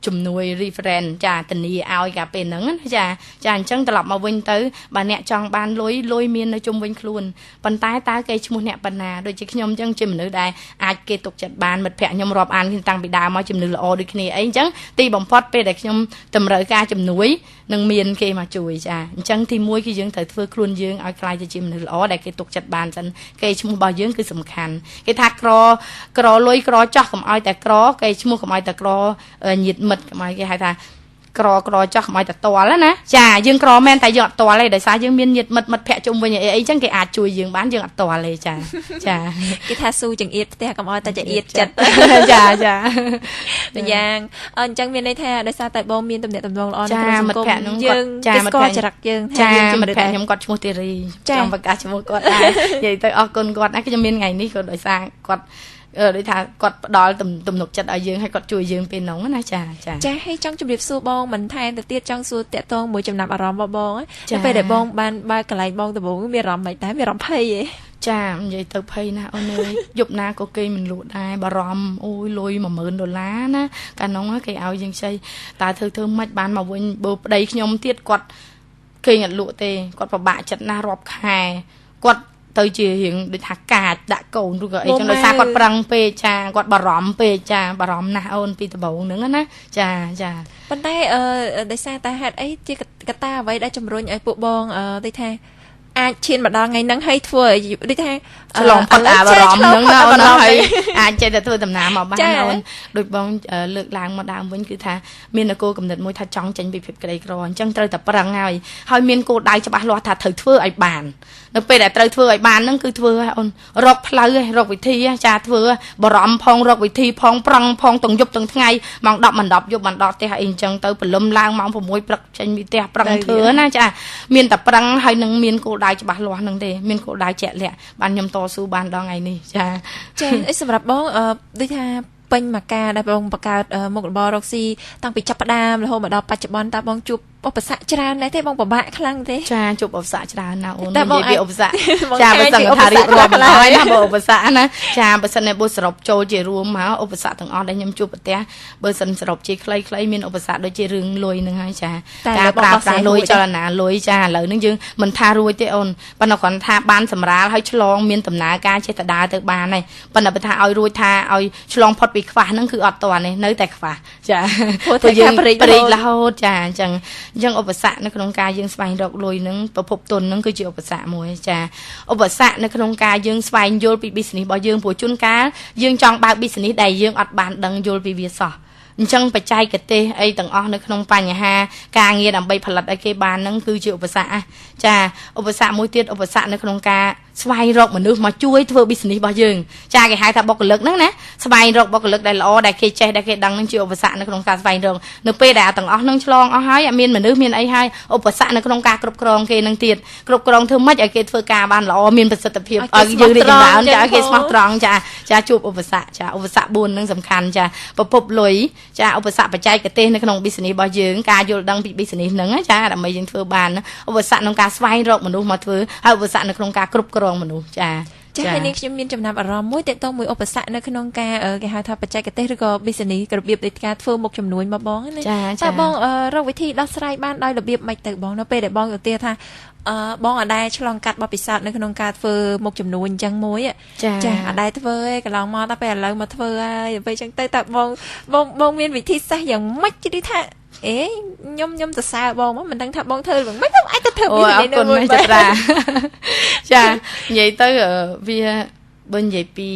ជំនួយ reference ចាធានាឲ្យកាលពេលហ្នឹងណាចាចាអញ្ចឹងត្រឡប់មកវិញទៅបើអ្នកចង់បានលុយលុយមាននៅជុំវិញខ្លួនប៉ុន្តែតើគេឈ្មោះអ្នកបណ្ណាដូចជាខ្ញុំអញ្ចឹងជាមនុស្សដែលអាចគេទុកចិត្តបានមិត្តភ័ក្តិខ្ញុំរាប់អានខ្ញុំតាំងពីដើមមកជំនឿល្អដូចគ្នាអីអញ្ចឹងទីបំផុតពេលដែលខ្ញុំតម្រូវការជំនួយនឹងមានគេមកជួយចាអញ្ចឹងទីមួយគឺយើងត្រូវធ្វើខ្លួនយើងឲ្យក្លាយទៅជាមនុស្សល្អដែលគេទុកចិត្តបានសិនគេឈ្មោះរបស់យើងគឺសំខាន់គេថាក្រក្រលុយក្រចោះកុំឲ្យតែក្រគេឈ្មោះកុំឲ្យតែក្រញាតិមិត្តកុំឲ្យគេហៅថាក្រក្រចោះកុំឲ្យតែតល់ណាចាយើងក្រមែនតែយើងអត់តល់ទេដោយសារយើងមានញាតិមិត្តមិត្តភ័ក្តិជុំវិញអីអីចឹងគេអាចជួយយើងបានយើងអត់តល់ទេចាចាគេថាស៊ូចង្អៀតផ្ទះកុំឲ្យតែចង្អៀតចិត្តចាចាម្យ៉ាងអញ្ចឹងមានន័យថាដោយសារតែបងមានទំនាក់ទំនងល្អនៅក្នុងសង្គមយើងចាស្គាល់ចរិតយើងថាយើងជាមិត្តភ័ក្តិខ្ញុំគាត់ឈ្មោះធីរីចង់ប្រកាសឈ្មោះគាត់ដែរនិយាយទៅអរគុណគាត់ណាខ្ញុំមានថ្ងៃនេះក៏ដោយសារគាត់ដូចថាគាត់ផ្ដល់ទំនុកចិត្តឲ្យយើងហើយគាត់ជួយយើងពេលហ្នឹងណាចាចាចាហើយចង់ជម្រាបសួរបងមិនថែមទៅទៀតចង់សួរតាក់ទងមួយចំណាប់អារម្មណ៍របស់បងនៅពេលដែលបងបានបើកកន្លែងបងដំបូងមានអារម្មណ៍មិនដែរមានអារម្មណ៍ភ័យទេចានិយាយទៅភ័យណាស់អូនអើយយប់ណាក៏គេមិនលក់ដែរបារម្ភអូយលុយ10000ដុល្លារណាកាលនោះគេឲ្យយើងខ្ចីតើធ្វើមិនបានមកវិញបើប្តីខ្ញុំទៀតគាត់គេអត់លក់ទេគាត់ពិបាកចិត្តណាស់រាប់ខែគាត់ទៅជារៀងដូចថាកាចដាក់កូនឬក៏អីចឹងដោយសារគាត់ប្រឹងពេកចាគាត់បារម្ភពេកចាបារម្ភណាស់អូនពីដំបូងហ្នឹងណាចាចាប៉ុន្តែដោយសារតែហេតុអីជាកត្តាអ្វីដែលជំរុញឲ្យពួកបងដូចថាអាចឈានមកដល់ថ្ងៃហ្នឹងហើយធ្វើដូចថាឆ្លងផុតអាបារម្ភហ្នឹងណាអូនហើយអាចចេះតែធ្វើដំណើរមកបានអូនដូចបងលើកឡើងមកដើមវិញគឺថាមាននគរកំណត់មួយថាចង់ចេញពីភាពក្រីក្រអញ្ចឹងត្រូវតែប្រឹងហើយហើយមានគោលដៅច្បាស់លាស់ថាត្រូវធ្វើឲ្យបាននៅពេលដែលត្រូវធ្វើឲ្យបានហ្នឹងគឺធ្វើហើយអូនរកផ្លូវរកវិធីចាធ្វើបារម្ភផងរកវិធីផងប្រឹងផងទាំងយប់ទាំងថ្ងៃម៉ោង10មិន10យប់មិនដល់ផ្ទះអីអញ្ចឹងទៅព្រលឹមឡើងម៉ោង6ព្រឹកចេញពីផ្ទះប្រឹងធ្វើណាចាមានតែប្រឹងហើយនឹងមានគោលដៅច្បាស់លាស់ហ្នឹងទេមានគោលដៅជាក់លាក់បានខ្ញុំតស៊ូបានដល់ថ្ងៃនេះចាចាអីសម្រាប់បងដូចថាពេញមួយការដែលបងបង្កើតមុខរបររកស៊ីតាំងពីចាប់ផ្ដើមរហូតមកដល់បច្ចុប្បន្នតើបងជួបឧបសគ្គច្រើនដែរទេបងពិបាកខ្លាំងទេចាជួបឧបសគ្គច្រើនណាស់អូននិយាយពីឧបសគ្គចាបើសិនថារៀបរាប់មកហើយណាបើឧបសគ្គណាចាបើសិនតែបើសរុបចូលជារួមមកឧបសគ្គទាំងអស់ដែលខ្ញុំជួបប្រទះបើសិនសរុបជាខ្លីៗមានឧបសគ្គដូចជារឿងលុយហ្នឹងហើយចាការប្រើប្រាស់លុយចលនាលុយចាឥឡូវហ្នឹងយើងមិនថារួចទេអូនប៉ុន្តែគ្រាន់ថាបានសម្រាលហើយឆ្លងមានដំណើរការចេះតែដើរទៅបានហើយប៉ុន្តែបើថាឲ្យរួចថាឲ្យឆ្លងផុតពីខ្វះហ្នឹងគឺអត់ទាន់ទេនៅតែខ្វះចាព្រោះយើងព្រិចរហូតចាអញ្ចឹង អញ្ចឹងឧបសគ្គនៅក្នុងការយើងស្វែងរកលុយនឹងប្រភពទុននឹងគឺជាឧបសគ្គមួយចាឧបសគ្គនៅក្នុងការយើងស្វែងយល់ពី business របស់យើងព្រោះជួនកាលយើងចង់បើក business ដែលយើងអត់បានដឹងយល់ពីវាសោះអញ្ចឹងបច្ចេកទេសអីទាំងអស់នៅក្នុងបញ្ហាការងារដើម្បីផលិតឲ្យគេបានហ្នឹងគឺជាឧបសគ្គចាឧបសគ្គមួយទៀតឧបសគ្គនៅក្នុងការស្វែងរកមនុស្សមកជួយធ្វើ business របស់យើងចាគេហៅថាបុគ្គលិកហ្នឹងណាស្វែងរកបុគ្គលិកដែលល្អដែលគេចេះដែលគេដឹងហ្នឹងជាឧបសគ្គនៅក្នុងការស្វែងរកនៅពេលដែលទាំងអស់ហ្នឹងឆ្លងអស់ហើយអត់មានមនុស្សមានអីហើយឧបសគ្គនៅក្នុងការគ្រប់គ្រងគេហ្នឹងទៀតគ្រប់គ្រងធ្វើម៉េចឲ្យគេធ្វើការបានល្អមានប្រសិទ្ធភាពឲ្យយើងរីកចម្រើនចាឲ្យគេស្មោះត្រង់ចាចាជួបឧបសគ្គចាឧបសគ្គ4ហ្នឹងសំខាន់ចាប្រភពលុយចាឧបសគ្គបច្ចេកទេសនៅក្នុង business របស់យើងការយល់ដឹងពី business ហ្នឹងចាដើម្បីយើងធ្វើបានឧបសគ្គក្នុងការស្វែងរកមនុស្សមកធ្វើហើយឧបសគ្គនៅក្នុងការគ្រប់គ្រងមនុស្សចាចាហើយនេះខ្ញុំមានចំណាប់អារម្មណ៍មួយទាក់ទងមួយឧបសគ្គនៅក្នុងការគេហៅថាបច្ចេកទេសឬក៏ business របៀបនៃការធ្វើមុខចំនួនមកបងណាតើបងរកវិធីដោះស្រាយបានដោយរបៀបម៉េចទៅបងនៅពេលដែលបងឧទាហរណ៍ថាបងអត់ដែរឆ្លងកាត់បទពិសោធន៍នៅក្នុងការធ្វើមុខចំនួនអញ្ចឹងមួយចាអត់ដែរធ្វើទេកន្លងមកតែពេលឥឡូវមកធ្វើហើយពេលអញ្ចឹងទៅតើបងបងបងមានវិធីសាស្ត្រយ៉ាងម៉េចជិះថាអេខ្ញុំសរសើរបងមកមិនដឹងថាបងធ្វើមិនទៅអាចទៅធ្វើពីនេះនៅមួយចាចានិយាយទៅវាបើនិយាយពី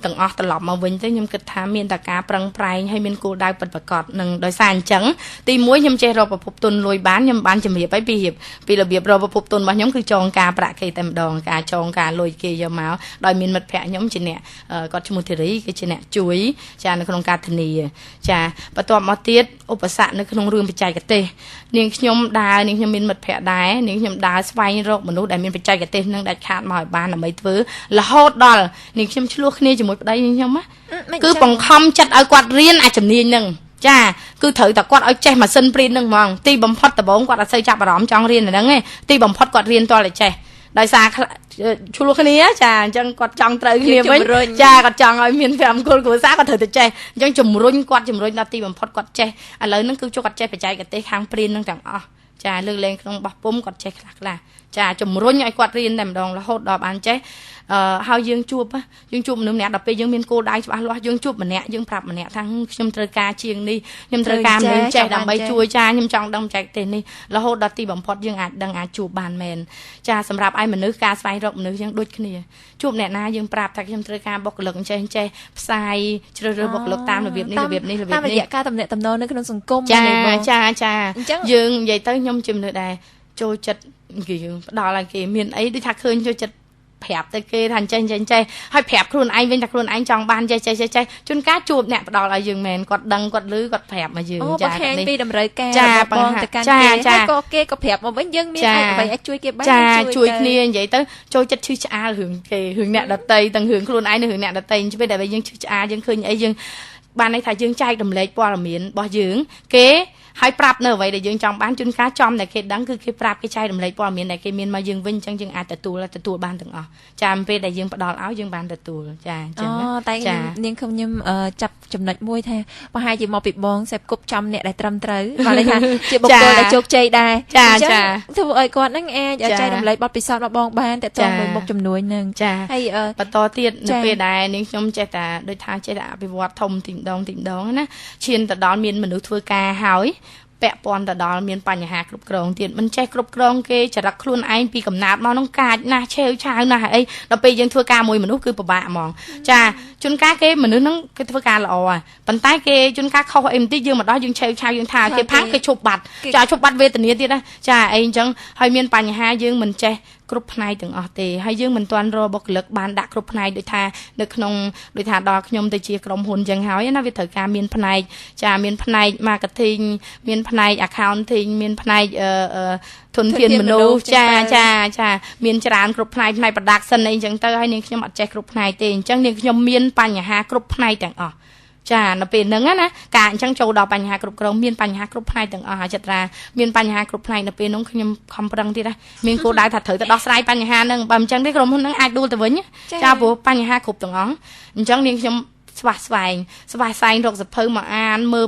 ទាំងអស់ត្រឡប់មកវិញទៅខ្ញុំគិតថាមានតែការប្រឹងប្រែងហើយមានគោលដៅពិតប្រាកដនឹងដោយសារអញ្ចឹងទីមួយខ្ញុំចេះរកប្រភពទុនលុយបានខ្ញុំបានជំរាបហើយពីរបៀបរកប្រភពទុនរបស់ខ្ញុំគឺចងការប្រាក់គេតែម្ដងការចងការលុយគេយកមកដោយមានមិត្តភ័ក្តិខ្ញុំជាអ្នកគាត់ឈ្មោះធីរីគឺជាអ្នកជួយចានៅក្នុងការធានាចាបន្ទាប់មកទៀតឧបសគ្គនៅក្នុងរឿងបច្ចេកទេសនាងខ្ញុំដើរនាងខ្ញុំមានមិត្តភ័ក្តិដែរនាងខ្ញុំដើរស្វែងរកមនុស្សដែលមានបច្ចេកទេសនឹងដាច់ខាតមកឲ្យបានដើម្បីធ្វើរហូតដល់នាងខ្ញុំឆ្លោះគ្នាជាមួយប្តីនាងខ្ញុំណាគឺបង្ខំចិត្តឲ្យគាត់រៀនអាជំនាញហ្នឹងចាគឺត្រូវតែគាត់ឲ្យចេះម៉ាស៊ីនព្រីនហ្នឹងហ្មងទីបំផុតដំបូងគាត់អត់សូវចាប់អារម្មណ៍ចង់រៀនអាហ្នឹងទេទីបំផុតគាត់រៀនទាល់តែចេះដោយសារឆ្លោះគ្នាចាអញ្ចឹងគាត់ចង់ត្រូវគ្នាវិញចាគាត់ចង់ឲ្យមាន5គោលគ្រួសារគាត់ត្រូវតែចេះអញ្ចឹងជំរុញគាត់ជំរុញដល់ទីបំផុតគាត់ចេះឥឡូវហ្នឹងគឺជួគាត់ចេះបច្ចេកទេសខាងព្រីនហ្នឹងទាំងអស់ចាលើកលែងក្នុងបោះពុំគាត់ចេះខ្លះខ្លះចាជំរុញឲ្យគាត់រៀនតែម្ដងរហូតដល់បានចេះហើយយើងជួបមនុស្សម្នាក់ដល់ពេលយើងមានគោលដៅច្បាស់លាស់យើងជួបម្នាក់យើងប្រាប់ម្នាក់ថាខ្ញុំត្រូវការជាងនេះខ្ញុំត្រូវការមនុស្សចេះដើម្បីជួយចាខ្ញុំចង់ដឹងបច្ចេកទេសនេះរហូតដល់ទីបំផុតយើងអាចដឹងអាចជួបបានមែនចាសម្រាប់ឲ្យមនុស្សការស្វែងរកមនុស្សយើងដូចគ្នាជួបអ្នកណាយើងប្រាប់ថាខ្ញុំត្រូវការបុគ្គលិកចេះចេះផ្សាយជ្រើសរើសបុគ្គលិកតាមរបៀបនេះរបៀបនេះរបៀបនេះតាមរយៈការតំណាក់តំណងនៅក្នុងសង្គមចាចាចាយើងនិយាយទៅខ្ញុំជាមនុស្សដែលចូលចិត្តគេយើងផ្ដល់ឲ្យគេមានអីដូចថាឃើញចូលចិត្តប្រាប់ទៅគេថាចេះចេះចេះហើយប្រាប់ខ្លួនឯងវិញថាខ្លួនឯងចង់បានចេះចេះចេះចេះជួនកាលជួបអ្នកផ្ដល់ឲ្យយើងមែនគាត់ដឹងគាត់ឮគាត់ប្រាប់មកយើងចាបង្ហាញពីតម្រូវការរបស់បងទៅកាន់គេហើយក៏គេក៏ប្រាប់មកវិញយើងមានអ្វីអាចជួយគេបានចាជួយគ្នានិយាយទៅចូលចិត្តឈឺឆ្អាលរឿងគេរឿងអ្នកដតីទាំងរឿងខ្លួនឯងនិងរឿងអ្នកដតីពេលដែលយើងឈឺឆ្អាលយើងឃើញអីយើងបានន័យថាយើងចែករំលែកព័ត៌មានរបស់យើងគេហើយប្រាប់នៅអ្វីដែលយើងចង់បានជួនកាលចំតែគេដឹងគឺគេប្រាប់គេចែករំលែកព័ត៌មានដែលគេមានមកយើងវិញអញ្ចឹងយើងអាចទទួលបានទាំងអស់ចាំពេលដែលយើងផ្ដល់ឲ្យយើងបានទទួលចាអញ្ចឹងតែនាងខ្ញុំចាប់ចំណុចមួយថាប្រហែលជាមកពីបងសេពគប់ចំអ្នកដែលត្រឹមត្រូវបានន័យថាជាបុគ្គលដែលជោគជ័យដែរចាចាធ្វើឲ្យគាត់នឹងអាចចែករំលែកបទពិសោធន៍មកបងបានតទៅមួយមុខចំនួននឹងហើយបន្តទៀតនៅពេលដែលនាងខ្ញុំចេះតែដូចថាចេះតែអភិវឌ្ឍធំទីម្ដងទីម្ដងណាឈានទៅដល់មានមនុស្សធ្វើការហើយពាក់ព័ន្ធទៅដល់មានបញ្ហាគ្រប់គ្រងទៀតមិនចេះគ្រប់គ្រងគេចរិតខ្លួនឯងពីកំណើតមកនោះកាចណាស់ឆេវឆាវណាស់អីដល់ពេលយើងធ្វើការមួយមនុស្សគឺពិបាកហ្មងចាជួនកាលគេមនុស្សហ្នឹងគេធ្វើការល្អហើយប៉ុន្តែគេជួនកាលខុសអីបន្តិចយើងមកដល់យើងឆេវឆាវយើងថាគេផាំងគេឈប់បាត់ចាឈប់បាត់វេទនាទៀតណាចាអីអញ្ចឹងហើយមានបញ្ហាយើងមិនចេះគ្រប់ផ្នែកទាំងអស់ទេហើយយើងមិនទាន់រកបុគ្គលិកបានដាក់គ្រប់ផ្នែកដូចថានៅក្នុងដូចថាដល់ខ្ញុំទៅជាក្រុមហ៊ុនចឹងហើយណាវាត្រូវការមានផ្នែកចាមានផ្នែក marketing មានផ្នែក accounting មានផ្នែកធនធានមនុស្សចាចាចាមានច្រើនគ្រប់ផ្នែកផ្នែក production អីចឹងទៅហើយនាងខ្ញុំអត់ចេះគ្រប់ផ្នែកទេអញ្ចឹងនាងខ្ញុំមានបញ្ហាគ្រប់ផ្នែកទាំងអស់ចានៅពេលហ្នឹងណាការអញ្ចឹងចូលដល់បញ្ហាគ្រប់គ្រងមានបញ្ហាគ្រប់ផ្នែកទាំងអស់ហើយចត្រាមានបញ្ហាគ្រប់ផ្នែកនៅពេលហ្នឹងខ្ញុំខំប្រឹងទៀតណាមានគោលដៅថាត្រូវទៅដោះស្រាយបញ្ហាហ្នឹងបើមិនអញ្ចឹងទេក្រុមហ៊ុនហ្នឹងអាចដួលទៅវិញចាព្រោះបញ្ហាគ្រប់ទាំងអស់អញ្ចឹងនាងខ្ញុំ ស្វះស្វែងស្វះស្វែងរកសភៅមកអានមើល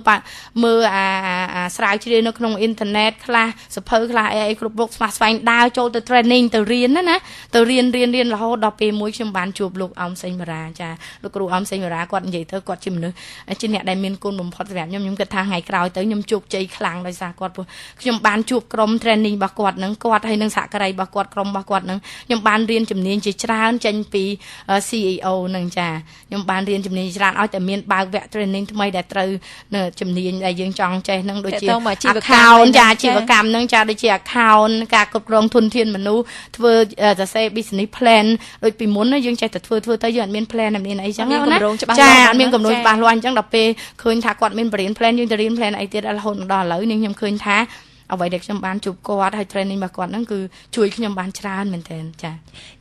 មើលអាអាស្រាវជ្រាវនៅក្នុងអ៊ីនធឺណិតខ្លះសភៅខ្លះអីអីគ្រប់មុខស្វះស្វែងដើរចូលទៅ training ទៅរៀនណាណាទៅរៀនរៀនរៀនរហូតដល់ពេលមួយខ្ញុំបានជួបលោកអោមសេងបារាចាលោកគ្រូអោមសេងបារាគាត់និយាយទៅគាត់ជាមនុស្សជាអ្នកដែលមានគុណបំផុតសម្រាប់ខ្ញុំខ្ញុំគិតថាថ្ងៃក្រោយទៅខ្ញុំជោគជ័យខ្លាំងដោយសារគាត់ព្រោះខ្ញុំបានជួបក្រុម training របស់គាត់នឹងគាត់ហើយនឹងសហការីរបស់គាត់ក្រុមរបស់គាត់នឹងខ្ញុំបានរៀនជំនាញជាច្រើនចេញពី CEO នឹងចាខ្ញុំបានរៀនជំនាញច្រើនឲ្យតែមានបើកវគ្គ training ថ្មីដែលត្រូវនៅជំនាញដែលយើងចង់ចេះនឹងដូចជា account ចាអាជីវកម្មនឹងចាដូចជា account ការគ្រប់គ្រងធនធានមនុស្សធ្វើសរសេរ business plan ដូចពីមុនយើងចេះតែធ្វើធ្វើទៅយើងអត់មាន plan អត់មានអីចឹងណាចាអត់មានគម្រោងច្បាស់លាស់អញ្ចឹងដល់ពេលឃើញថាគាត់មានបរិញ្ញា plan យើងទៅរៀន plan អីទៀតរហូតមកដល់ឥឡូវនេះខ្ញុំឃើញថាអ្វីដែលខ្ញុំបានជួបគាត់ហើយ training របស់គាត់ហ្នឹងគឺជួយខ្ញុំបានច្រើនមែនទែនចា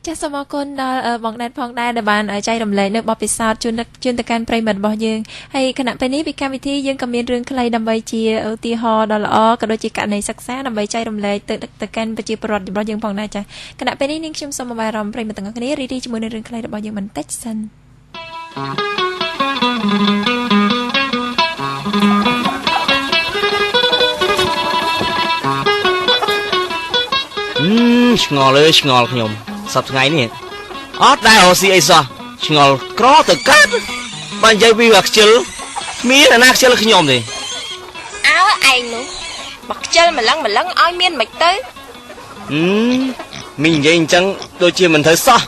ចាសសូមអរគុណដល់បងណែតផងដែរដែលបានចែករំលែកនៅបទពិសោធន៍ជូនជូនទៅកាន់ប្រិយមិត្តរបស់យើងហើយខណៈពេលនេះពីកម្មវិធីយើងក៏មានរឿងខ្លីដើម្បីជាឧទាហរណ៍ដ៏ល្អក៏ដូចជាករណីសិក្សាដើម្បីចែករំលែកទៅទៅកាន់ប្រជាពលរដ្ឋរបស់យើងផងដែរចាខណៈពេលនេះនាងខ្ញុំសូមអារម្មណ៍ប្រិយមិត្តទាំងអស់គ្នារីករាយជាមួយនឹងរឿងខ្លីរបស់យើងបន្តិចសិន ឆ្ងល់អើយឆ្ងល់ខ្ញុំសប្តាហ៍ថ្ងៃនេះអត់ដែលរកស៊ីអីសោះឆ្ងល់ក្រទៅកើតបើនិយាយពីว่าខ្ជិលគ្មានអាណាខ្ជិលខ្ញុំទេ អើឯងនោះបើខ្ជិលម្លឹងម្លឹងឲ្យមានមិនទៅ មីងនិយាយអញ្ចឹងដូចជាមិនត្រូវសោះ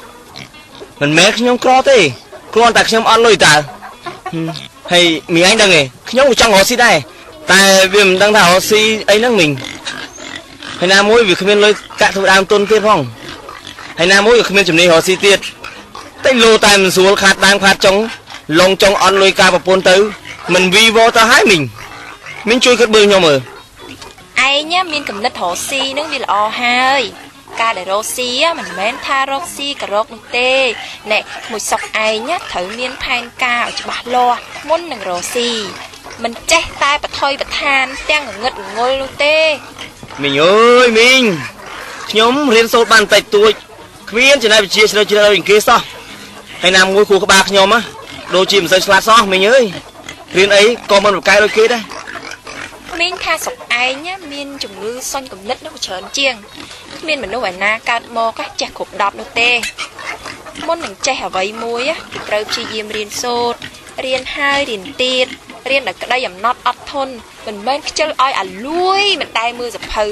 មិនមែនខ្ញុំក្រទេគ្រាន់តែខ្ញុំអត់លុយតើហើយមីងឯងដឹងទេខ្ញុំក៏ចង់រកស៊ីដែរតែវាមិនដឹងថារកស៊ីអីហ្នឹងមីងហើយណាមួយវាគ្មានលុយកាក់ធ្វើដើមទុនទៀតផងហើយណាមួយវាគ្មានជំនាញរកស៊ីទៀតតែលោតែមិនស្រួលខាតដើមខាតចុងលងចុងអត់លុយការប្រពន្ធទៅមិនវីវទៅហើយមីងមីងជួយគិតមើលខ្ញុំមើល ឯងមានកំណត់រកស៊ីនឹងវាល្អហើយការដែលរកស៊ីមិនមែនថារកស៊ីក៏រកនោះទេណែក្មួយសុកឯងត្រូវមានផែនការឲ្យច្បាស់លាស់មុននឹងរកស៊ីមិនចេះតែបថុយបឋានទាំងងងឹតងងុលនោះទេ មីងអើយមីងខ្ញុំរៀនសូត្របានតិចតួចគ្មានចំណេះវិជ្ជាជ្រៅជ្រៅដូចគេសោះហើយណាមួយខួរក្បាលខ្ញុំហ៎ដូចជាមិនសូវឆ្លាតសោះមីងអើយរៀនអីក៏មិនប្រកែកដូចគេដែរ មីងថាសុកឯងមានជំងឺសុញគំនិតនោះច្រើនជាងគ្មានមនុស្សឯណាកើតមកចេះគ្រប់10នោះទេមុននឹងចេះអ្វីមួយគឺត្រូវព្យាយាមរៀនសូត្ររៀនហើយរៀនទៀតរៀនដោយក្តីអំណត់អត់ធន់មិនមែនខ្ជិលឲ្យអាលួយមិនដែលមើលសភៅ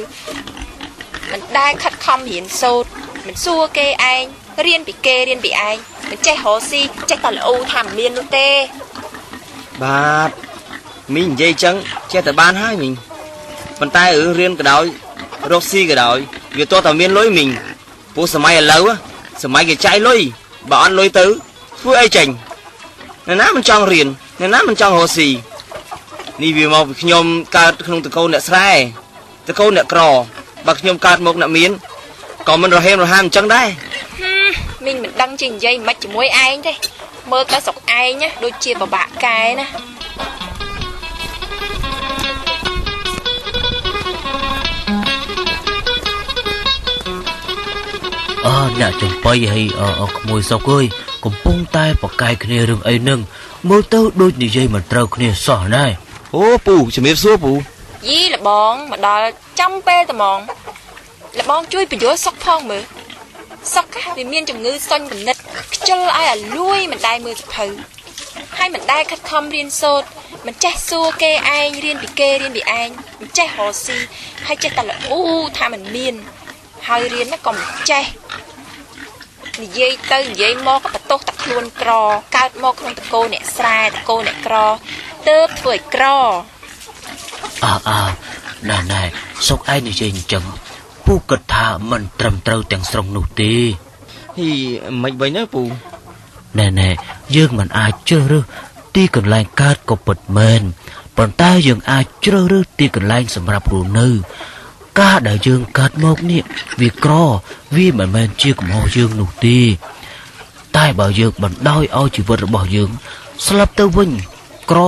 មិនដែលខិតខំរៀនសូត្រមិនសួរគេឯងរៀនពីគេរៀនពីឯងមិនចេះរកស៊ីចេះតែល្អូថាមិនមាននោះទេ បាទមីងនិយាយចឹងចេះតែបានហើយមីងប៉ុន្តែរឿងរៀនក៏ដោយរកស៊ីក៏ដោយវាទាល់តែមានលុយមីងព្រោះសម័យឥឡូវសម័យគេចាយលុយបើអត់លុយទៅធ្វើអីចេញអ្នកណាមិនចង់រៀនអ្នកណាមិនចង់រកស៊ីនេះវាមកពីខ្ញុំកើតក្នុងតកូលអ្នកស្រែតកូលអ្នកក្របើខ្ញុំកើតមកអ្នកមានក៏មិនរហេមរហាមអញ្ចឹងដែរ មីងមិនដឹងជានិយាយមិនជាមួយឯងទេមើលទៅស្រុកឯងណាដូចជាពិបាកកែណា អើអ្នកចំបៃហើយអក្មួយសុកអើយកំពុងតែប្រកែកគ្នារឿងអីនឹងមើលទៅដូចនិយាយមិនត្រូវគ្នាសោះណែ អូពូជំរាបសួរពូ យីលបងមកដល់ចាំពេលត្មងលបងជួយបញ្យល់សុកផងមើលសុកវាមានជំងឺសុញគំនិតខ្ជិលឲ្យអាលួយមិនដែលមើលសភៅហើយមិនដែលខិតខំរៀនសូត្រមិនចេះសួរគេឯងរៀនពីគេរៀនពីឯងមិនចេះរកស៊ីហើយចេះតែល្អូថាមិនមានហើយរៀនក៏មិនចេះនិយាយទៅនិយាយមកក៏បន្ទោសតែខ្លួនក្រកើតមកក្នុងតកូលអ្នកស្រែតកូលអ្នកក្រទើបធ្វើឲ្យក្រ អើអើណែណែសុកឯងនិយាយអញ្ចឹងពូគិតថាមិនត្រឹមត្រូវទាំងស្រុងនោះទេ ហ៊ីមិនវិញណាពូ ណែណែយើងមិនអាចជ្រើសរើសទីកន្លែងកើតក៏ពិតមែនប៉ុន្តែយើងអាចជ្រើសរើសទីកន្លែងសម្រាប់រស់នៅការដែលយើងកើតមកនេះវាក្រវាមិនមែនជាកំហុសយើងនោះទេតែបើយើងបណ្ដោយឲ្យជីវិតរបស់យើងស្លាប់ទៅវិញក្រ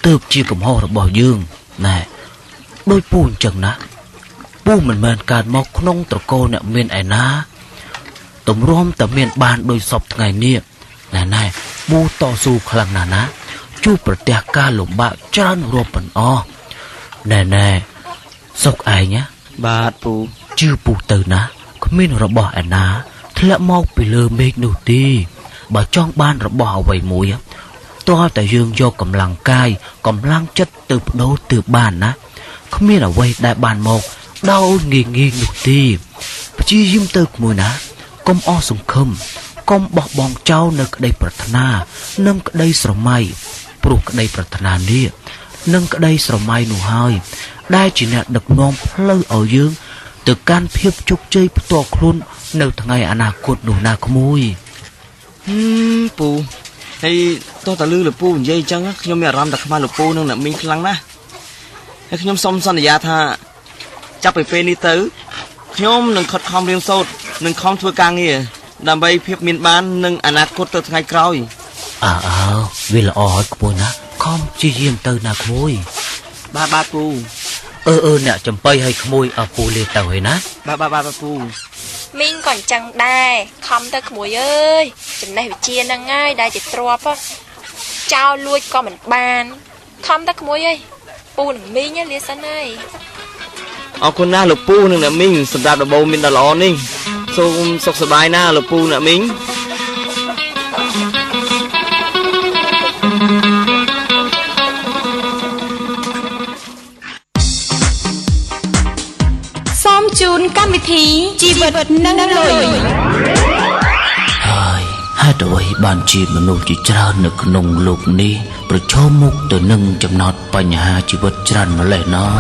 ទើបជាកំហុសរបស់យើងណែដូចពូអញ្ចឹងណាពូមិនមែនកើតមកក្នុងត្រកូលអ្នកមានឯណាទម្រាំតែមានបានដោយសពថ្ងៃនេះណែណែ ពូតស៊ូខ្លាំងណាស់ណាជួបប្រទះការលំបាកច្រើនរាប់មិនអស់ណែណែសុកឯងណាបាទពូជឿពូទៅណាគ្មានរបស់ឯណាធ្លាក់មកពីលើមេឃនោះទេបើចង់បានរបស់អ្វីមួយទាល់តែយើងយកកម្លាំងកាយកម្លាំងចិត្តទៅបដូរទើបបានណាគ្មានអ្វីដែលបានមកដោយងាយងាយនោះទេព្យាយាមទៅក្មួយណាកុំអស់សង្ឃឹមកុំបោះបង់ចោលនៅក្តីប្រាថ្នានិងក្តីស្រមៃព្រោះក្តីប្រាថ្នានេះនិងក្តីស្រមៃនោះហើយដែលជាអ្នកដឹកនាំផ្លូវឲ្យយើងទៅកាន់ភាពជោគជ័យផ្ទាល់ខ្លួននៅថ្ងៃអនាគតនោះណាក្មួយពូហើយតោះតាលឺលោកពូនិយាយអញ្ចឹងខ្ញុំមានអារម្មណ៍ថាខ្មាស់លោកពូនិងអ្នកមីងខ្លាំងណាស់ហើយខ្ញុំសូមសន្យាថាចាប់ពីពេលនេះទៅខ្ញុំនឹងខិតខំរៀនសូត្រនិងខំធ្វើការងារដើម្បីភាពមានបាននិងអនាគតទៅថ្ងៃក្រោយអើអើវាល្អហើយក្មួយណាខំព្យាយាមទៅណាក្មួយបាទបាទពូអឺអ្នកចំបៃឲ្យក្មួយអពូលេទៅហើយណាបាទបាទបាទពូមីងក៏អញ្ចឹងដែរខំទៅក្មួយអើយចំណេះវិជ្ជាហ្នឹងហើយដែលជាទ្រព្យចោលលួចក៏មិនបានខំទៅក្មួយអើយពូនឹងមីងលាសិនហើយអរគុណណាស់លោកពូនិងអ្នកមីងសម្រាប់ដំបូងមានដ៏ល្អនេះសូមសុខសប្បាយណាលោកពូអ្នកមីងសូមជូនកម្មវិធីជីវិតនិងលុយហើយហេតុអ្វីបានជាមនុស្សជាច្រើននៅក្នុងលោកនេះប្រឈមមុខទៅនឹងចំណោទបញ្ហាជីវិតច្រើនម្ល៉េះណោះ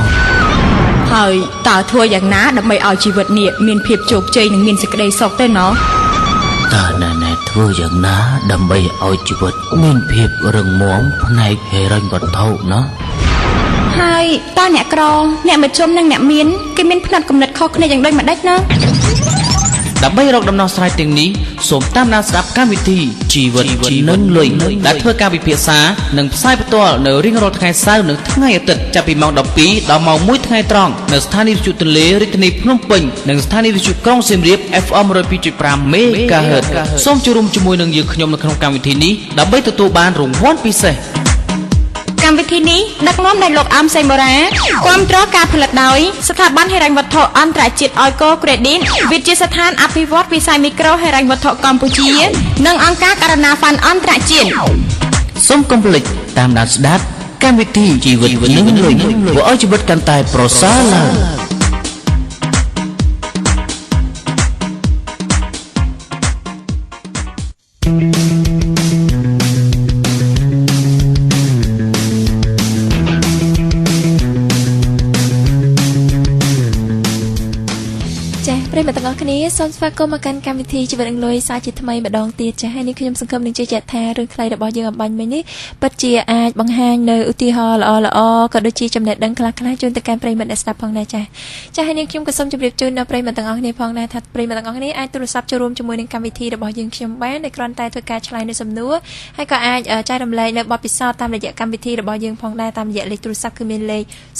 ហើយតើធ្វើយ៉ាងណាដើម្បីឲ្យជីវិតនេះមានភាពជោគជ័យនិងមានសេចក្តីសុខទេណោះតើណែធ្វើយ៉ាងណាដើម្បីឲ្យជីវិតមានភាពរឹងមាំផ្នែកហិរញ្ញវត្ថុណោះហើយតើអ្នកក្រអ្នកមជ្ឈមនិងអ្នកមានគេមានផ្នត់គំនិតខុសគ្នាយ៉ាងដូចម្ដេចណាដើម្បីរកដំណោះស្រាយទាំងនេះសូមតាមដានស្ដាប់កម្មវិធីជីវិតនិងលុយដែលធ្វើការពិភាក្សានិងផ្សាយផ្ទាល់នៅរៀងរាល់ថ្ងៃសៅរ៍និងថ្ងៃអាទិត្យចាប់ពីម៉ោង12ដល់ម៉ោង1ថ្ងៃត្រង់នៅស្ថានីយ៍វិទ្យុទន្លេរាជធានីភ្នំពេញនិងស្ថានីយ៍វិទ្យុក្រុងសៀមរាប FM 102.5 MHz សូមចូលរួមជាមួយនឹងយើងខ្ញុំនៅក្នុងកម្មវិធីនេះដើម្បីទទួលបានរង្វាន់ពិសេសកម្មវិធីនេះដឹកនាំដោយលោកអាមសីមូរ៉ាគាំទ្រការផលិតដោយស្ថាប័នហិរញ្ញវត្ថុអន្តរជាតិអយកូក្រេឌីតវិទ្យាស្ថានអភិវឌ្ឍវិស័យមីក្រូហិរញ្ញវត្ថុកម្ពុជានិងអង្គការករណាហ្វាន់អន្តរជាតិសូមកុំភ្លេចតាមដានស្ដាប់កម្មវិធីជីវិតនិងលុយធ្វើឲ្យជីវិតកាន់តែប្រសើរឡើង ប្រិយមិត្តទាំងអស់គ្នាសូមស្វាគមន៍មកកាន់កម្មវិធីជីវិតនិងលុយសាជាថ្មីម្ដងទៀតចា៎ហើយនេះខ្ញុំសង្ឃឹមនឹងជឿជាក់ថារឿងខ្លីរបស់យើងអំបញ្ញមិញនេះពិតជាអាចបង្ហាញនៅឧទាហរណ៍ល្អៗក៏ដូចជាចំណេះដឹងខ្លះៗជូនទៅកាន់ប្រិយមិត្តអ្នកស្ដាប់ផងដែរចា៎ចា៎ហើយនេះខ្ញុំក៏សូមជម្រាបជូនដល់ប្រិយមិត្តទាំងអស់គ្នាផងដែរថាប្រិយមិត្តទាំងអស់គ្នាអាចទូរស័ព្ទចូលរួមជាមួយនឹងកម្មវិធីរបស់យើងខ្ញុំបានដោយគ្រាន់តែធ្វើការឆ្លើយនៅសំណួរហើយក៏អាចចែករំលែកនៅបទពិសោធន៍តាមរយៈកម្មវិធីរបស់យើងផងដែរតាមរយៈលេខទូរស័ព្ទគឺមានលេខ017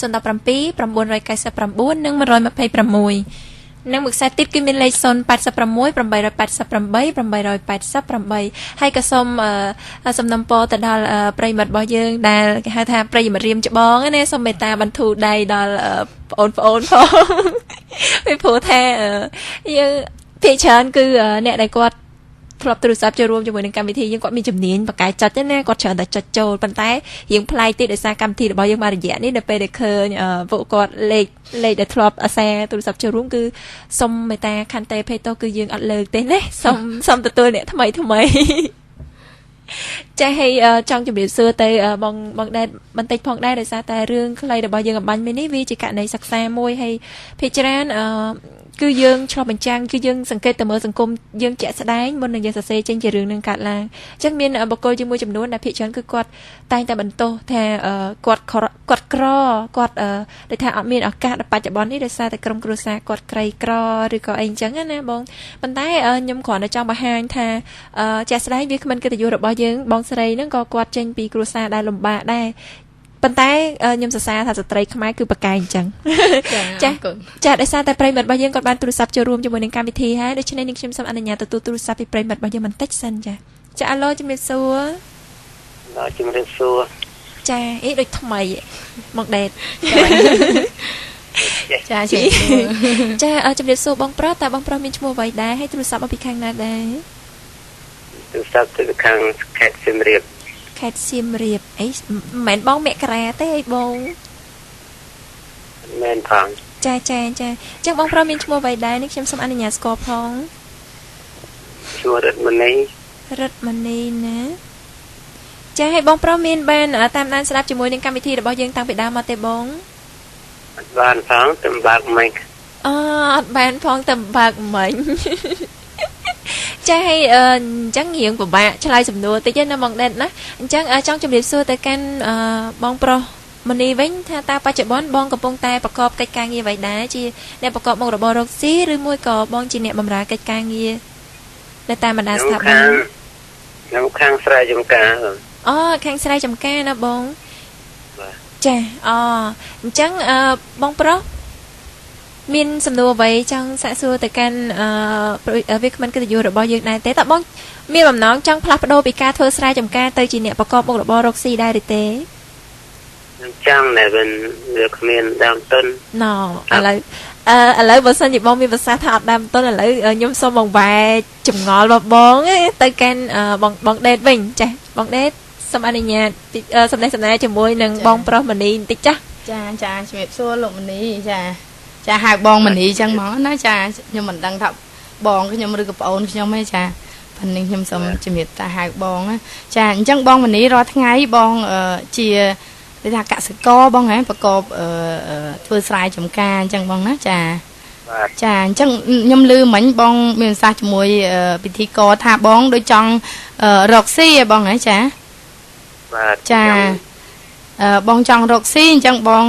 999និង126និងមួយខ្សែទៀតគឺមានលេខ086 888 888ហើយក៏សូមសំណូមពរទៅដល់ប្រិយមិត្តរបស់យើងដែលគេហៅថាប្រិយមិត្តរៀមច្បងណាសូមមេត្តាបន្ធូរដៃដល់បងប្អូនផងពីព្រោះថាយើងភាគច្រើនគឺអ្នកដែលគាត់ធ្លាប់ទូរស័ព្ទចូលរួមជាមួយនឹងកម្មវិធីយើងគាត់មានជំនាញបកកែចុចណាគាត់ច្រើនតែចុចចូលប៉ុន្តែយើងប្លែកតិចដោយសារកម្មវិធីរបស់យើងមករយៈនេះដល់ពេលដែលឃើញពួកគាត់លេខដែលធ្លាប់អាសាទូរស័ព្ទចូលរួមគឺសូមមេត្តាខន្តីភេទោគឺយើងអត់លើកទេណាសូមទទួលអ្នកថ្មីថ្មីចា៎ហើយចង់ជម្រាបសួរទៅបងដែតបន្តិចផងដែរដោយសារតែរឿងខ្លីរបស់យើងអំបញ្ញមិញនេះវាជាករណីសិក្សាមួយហើយភាគច្រើនគឺយើងឆ្លុះបញ្ចាំងគឺយើងសង្កេតទៅមើលសង្គមយើងជាក់ស្ដែងមុននឹងយើងសរសេរចេញជារឿងនឹងកើតឡើងអញ្ចឹងមានបុគ្គលជាមួយចំនួនដែលភាគច្រើនគឺគាត់តែងតែបន្ទោសថាគាត់ក្រគាត់ដូចថាអត់មានឱកាសដល់បច្ចុប្បន្ននេះដោយសារតែក្រុមគ្រួសារគាត់ក្រីក្រឬក៏អីអញ្ចឹងណាបងប៉ុន្តែខ្ញុំគ្រាន់តែចង់បង្ហាញថាជាក់ស្ដែងវាគ្មិនកិត្តិយសរបស់យើងបងស្រីហ្នឹងក៏គាត់ចេញពីគ្រួសារដែលលំបាកដែរប៉ុន្តែខ្ញុំសរសើរថាស្ត្រីខ្មែរគឺប្រកែកអញ្ចឹងចាចាដោយសារតែប្រិយមិត្តរបស់យើងគាត់បានទូរស័ព្ទចូលរួមជាមួយនឹងកម្មវិធីហើយដូច្នេះនាងខ្ញុំសូមអនុញ្ញាតទទួលទូរស័ព្ទពីប្រិយមិត្តរបស់យើងបន្តិចសិនចា ចាអាឡូជំរាបសួរបាទជំរាបសួរចាអីដូចថ្មីមកដេតចាជំរាបសួរចាជំរាបសួរបងប្រុសតើបងប្រុសមានឈ្មោះអ្វីដែរហើយទូរស័ព្ទមកពីខាងណាដែរទូរស័ព្ទទៅខាងខេត្តសៀមរាបខេត្តសៀមរាបអីមិនមែនបងមករាទេអីបងមែនផងចាចាចាអញ្ចឹងបងប្រុសមានឈ្មោះអ្វីដែរនេះខ្ញុំសូមអនុញ្ញាតស្គាល់ផងឈ្មោះរិទ្ធមនីរិទ្ធមនីណាចាឲ្យបងប្រុសមានបានតាមដានស្ដាប់ជាមួយនឹងកម្មវិធីរបស់យើងតាំងពីដើមមកទេបងអត់បានផងទៅបើកមិញអត់បានផងទៅបើកមិញចាឲ្យអញ្ចឹងរៀងពិបាកឆ្លើយសំណួរតិចណាបងដេតណាអញ្ចឹងចង់ជម្រាបសួរទៅកាន់បងប្រុសមនីវិញថាតើបច្ចុប្បន្នបងកំពុងតែប្រកបកិច្ចការងារអ្វីដែរជាអ្នកប្រកបមុខរបររកស៊ីឬមួយក៏បងជាអ្នកបម្រើកិច្ចការងារនៅតាមបណ្ដាស្ថាប័នខ្ញុំខាងស្រែចម្ការអូខាងស្រែចម្ការណាបងបាទចាអូអញ្ចឹងបងប្រុសមានសំណួរអ្វីចង់សាកសួរទៅកាន់វាគ្មិនកិត្តិយសរបស់យើងដែរទេតើបងមានបំណងចង់ផ្លាស់ប្ដូរពីការធ្វើស្រែចម្ការទៅជាអ្នកប្រកបមុខរបររកស៊ីដែរឬទេខ្ញុំចង់តែវាគ្មានដើមទុនណឥឡូវឥឡូវបើសិនជាបងមានប្រសាសន៍ថាអត់ដើមទុនឥឡូវខ្ញុំសូមបង្វែរចម្ងល់របស់បងទៅកាន់បងដេតវិញចាបងដេតសូមអនុញ្ញាតសម្ដែងសម្ដែងជាមួយនឹងបងប្រុសមនីបន្តិចចាចាចាជំរាបសួរលោកមនីចាចាហៅបងមនីចឹងហ្មងណាចាខ្ញុំមិនដឹងថាបងខ្ញុំឬក៏ប្អូនខ្ញុំទេចាប៉ុន្តែខ្ញុំសូមជំរាបថាហៅបងណាចាអញ្ចឹងបងមនីរាល់ថ្ងៃបងជាគេថាកសិករបងហ៎ប្រកបធ្វើស្រែចម្ការអញ្ចឹងបងណាចាបាទចាអញ្ចឹងខ្ញុំឮមិញបងមានប្រសាសន៍ជាមួយពិធីករថាបងដូចចង់រកស៊ីហ៎បងហ៎ចាបាទចាបងចង់រកស៊ីអញ្ចឹងបង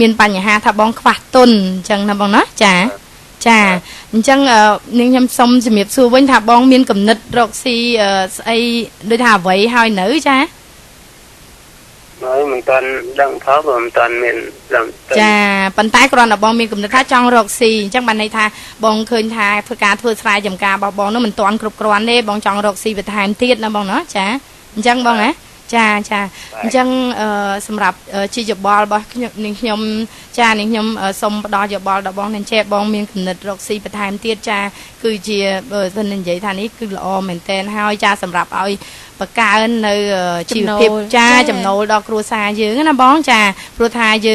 មានបញ្ហាថាបងខ្វះទុនអញ្ចឹងណាបងណាចាចាអញ្ចឹងនាងខ្ញុំសូមជំរាបសួរវិញថាបងមានគំនិតរកស៊ីស្អីដូចថាអ្វីហើយនៅចាហើយមិនទាន់ដឹងផងព្រោះមិនទាន់មានដឹងចាប៉ុន្តែគ្រាន់តែបងមានគំនិតថាចង់រកស៊ីអញ្ចឹងបានន័យថាបងឃើញថាធ្វើការធ្វើស្រែចម្ការរបស់បងនោះមិនទាន់គ្រប់គ្រាន់ទេបងចង់រកស៊ីបន្ថែមទៀតណាបងណាចាអញ្ចឹងបងណាចាចាអញ្ចឹងសម្រាប់ជាយោបល់របស់ខ្ញុំនាងខ្ញុំចានាងខ្ញុំសូមផ្ដល់យោបល់ដល់បងនាងចេះបងមានគំនិតរកស៊ីបន្ថែមទៀតចាគឺជាបើសិននិយាយថានេះគឺល្អមែនតែនហើយចាសម្រាប់ឲ្យបង្កើននៅជីវភាពចាចំណូលដល់គ្រួសារយើងណាបងចាព្រោះថាយើ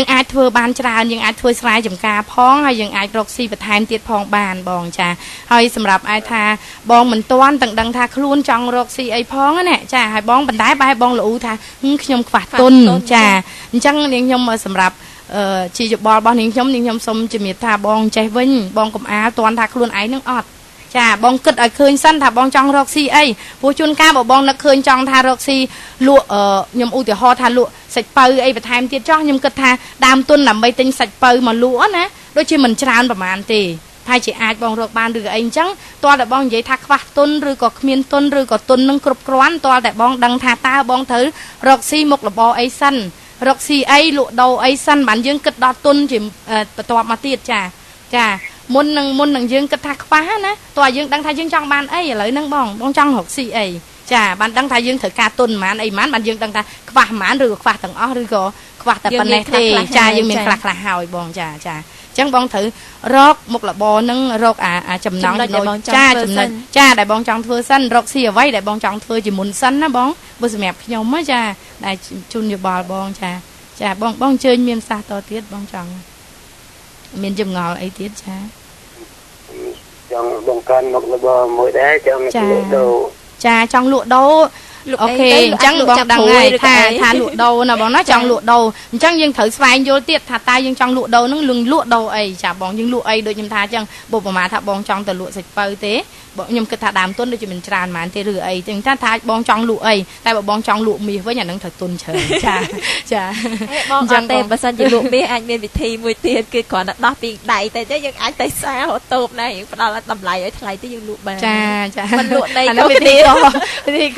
ងអាចធ្វើបានច្រើនយើងអាចធ្វើស្រែចម្ការផងហើយយើងអាចរកស៊ីបន្ថែមទៀតផងបានបងចាហើយសម្រាប់ឯថាបងមិនទាន់ទាំងដឹងថាខ្លួនចង់រកស៊ីអីផងណាចាហើយបងបណ្ដែបែបងល្អូថាខ្ញុំខ្វះទុនចាអញ្ចឹងនាងខ្ញុំសម្រាប់ជាយោបល់របស់នាងខ្ញុំនាងខ្ញុំសូមជំរាបថាបងចេះវិញបងកុំអាលទាន់ថាខ្លួនឯងនឹងអត់ចាបងគិតឲ្យឃើញសិនថាបងចង់រកស៊ីអីព្រោះជួនកាលបើបងនឹកឃើញចង់ថារកស៊ីលក់ខ្ញុំឧទាហរណ៍ថាលក់សាច់ពៅអីបន្ថែមទៀតចោះខ្ញុំគិតថាដើមទុនដើម្បីទិញសាច់ពៅមកលក់ណាដូចជាមិនច្រើនប្រហែលទេថាជាអាចបងរកបានឬអីអញ្ចឹងទាល់តែបងនិយាយថាខ្វះទុនឬក៏គ្មានទុនឬក៏ទុននឹងគ្រប់គ្រាន់ទាល់តែបងដឹងថាតើបងត្រូវរកស៊ីមុខរបរអីសិនរកស៊ីអីលក់ដូរអីសិនបានយើងគិតដល់ទុនជាបន្ទាប់មកទៀតចាចាមុននឹងយើងគិតថាខ្វះណាតើយើងដឹងថាយើងចង់បានអីឥឡូវហ្នឹងបងចង់រកស៊ីអីចាបានដឹងថាយើងត្រូវការទុនប៉ុន្មានអីប៉ុន្មានបានយើងដឹងថាខ្វះប៉ុន្មានឬក៏ខ្វះទាំងអស់ឬក៏ខ្វះតែប៉ុណ្ណេះទេចាយើងមានខ្លះខ្លះហើយបងចាចាអញ្ចឹងបងត្រូវរកមុខរបរនឹងរកអាចំណង់ចំណូលចាចំណុចចាដែលបងចង់ធ្វើសិនរកស៊ីអ្វីដែលបងចង់ធ្វើជាមុនសិនណាបងបើសម្រាប់ខ្ញុំណាចាដែលជូនយោបល់បងចាចាបងអញ្ជើញមានសាសតទៀតបងចង់មានចម្ងល់អីទៀតចាចង់បង្កើនមុខរបរមួយដែរចង់លក់ដូរចាចង់លក់ដូរអូខេអញ្ចឹងបងដឹងហើយថាលក់ដូរណាបងណាចង់លក់ដូរអញ្ចឹងយើងត្រូវស្វែងយល់ទៀតថាតើយើងចង់លក់ដូរហ្នឹងលក់ដូរអីចាបងយើងលក់អីដូចខ្ញុំថាអញ្ចឹងបើប្រមាណថាបងចង់ទៅលក់សាច់ពៅទេបងខ្ញុំគិតថាដើមទុនដូចជាមិនច្រើនប៉ុន្មានទេឬអីចឹងថាបងចង់លក់អីតែបើបងចង់លក់មាសវិញអាហ្នឹងត្រូវទុនច្រើនចាចាបងអត់ទេបើសិនជាលក់មាសអាចមានវិធីមួយទៀតគឺគ្រាន់តែដោះពីដៃទៅទេយើងអាចទៅសាអូតូបណាយើងផ្ដល់តម្លៃឲ្យថ្លៃទៅយើងលក់បានចាចាមិនលក់ដីក៏វិធី